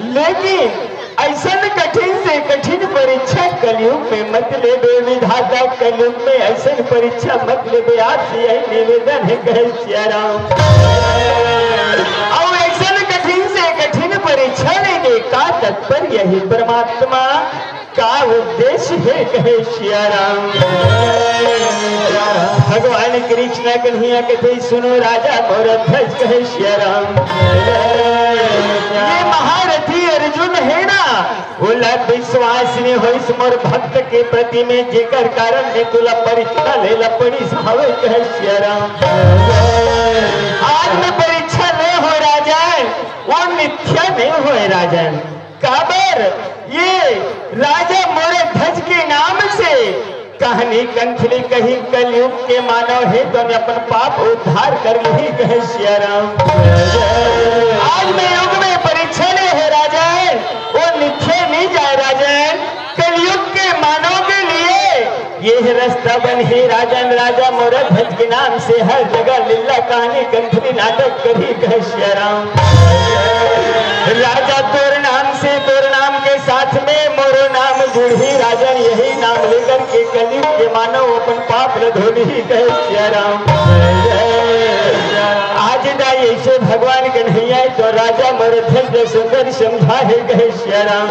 लेकिन ऐसन कठिन से कठिन परीक्षा कलयुग में मत लेबे विधाता, कलयुग में ऐसन परीक्षा मत लेबे। आपसे यही निवेदन है, कहे सिया राम। और ऐसन कठिन से कठिन परीक्षा लेके का तात्पर्य है परमात्मा, का उद्देश्य है, कहे सिया राम। भगवान कृष्ण कन्हैया कथे, सुनो राजा मोर ध्वज, कहे सिया राम। ये महारथी अर्जुन है ना, ओला विश्वास नहीं होइस मोर भक्त के प्रति में, जेकर कारण में तुला परीक्षा लेला पड़िस हवे, कहे सिया राम। आज मैं परीक्षा ले हो राजन, वो मिथ्या नहीं होए राजन। काबर ये राजा मोर ध्वज के नाम से कहनी कंठली कही, कलयुग के मानव हे तो अपन पाप उद्धार कर लिही, कहे सिया राम। आज मैं युग में परीक्षा ले है राजन, वो नित्य नहीं जाए राजन। कलयुग के मानव के लिए ये रास्ता बन ही राजन। राजा मोर ध्वज के नाम से हर जगह लीला कहानी कंठली नाटक करी, कहे सिया राम। राजा तोर नाम से, तोर नाम के साथ में मोरो नाम जुड़ही राजन, यही नाम लेकर के कलयुग के मानव अपन पाप ल धोलही, कहे सिया राम। आज दाई ऐसे भगवान कन्हैया तो राजा मोर ध्वज सुंदर समझा है, कहे सिया राम।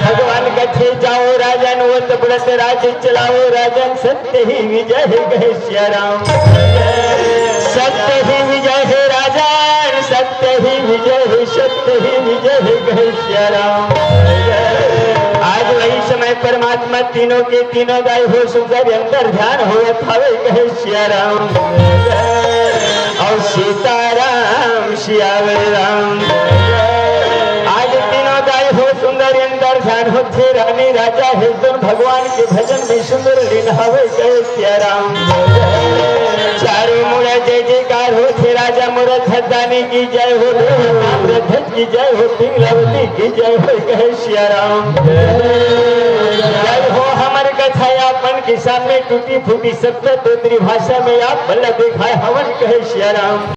भगवान कथे, जाओ राजन, वो तो व्रत राज चलाओ राजन, सत्य ही विजय है, कहे सिया राम। सत्य ही विजय है राजन, सत्य ही विजय है, सत्य ही विजय है, कहे सिया राम। आज वही समय परमात्मा तीनों के तीनों दाई हो सुंदर अंतर ध्यान होवत हवे, कहे सिया राम। और सीताराम सियावर राम। आज तीनों दाई हो सुंदर अंतर ध्यान होथे, रानी राजा हिरदुन भगवान के भजन में सुंदर लीन हवे, कहे सिया राम। चारों मुड़ा जय जयकार होथे, राजा मोर धदानी की जय हो, देव नाम रधत की जय हो, पिंगलावती की जय हो, कहे सिया राम। जय हो हमर कथा अपन के सामने टूटी फूटी सत्य तो त्रिभाषा में आप बल्ला दिखाए हवन, कहे सिया राम।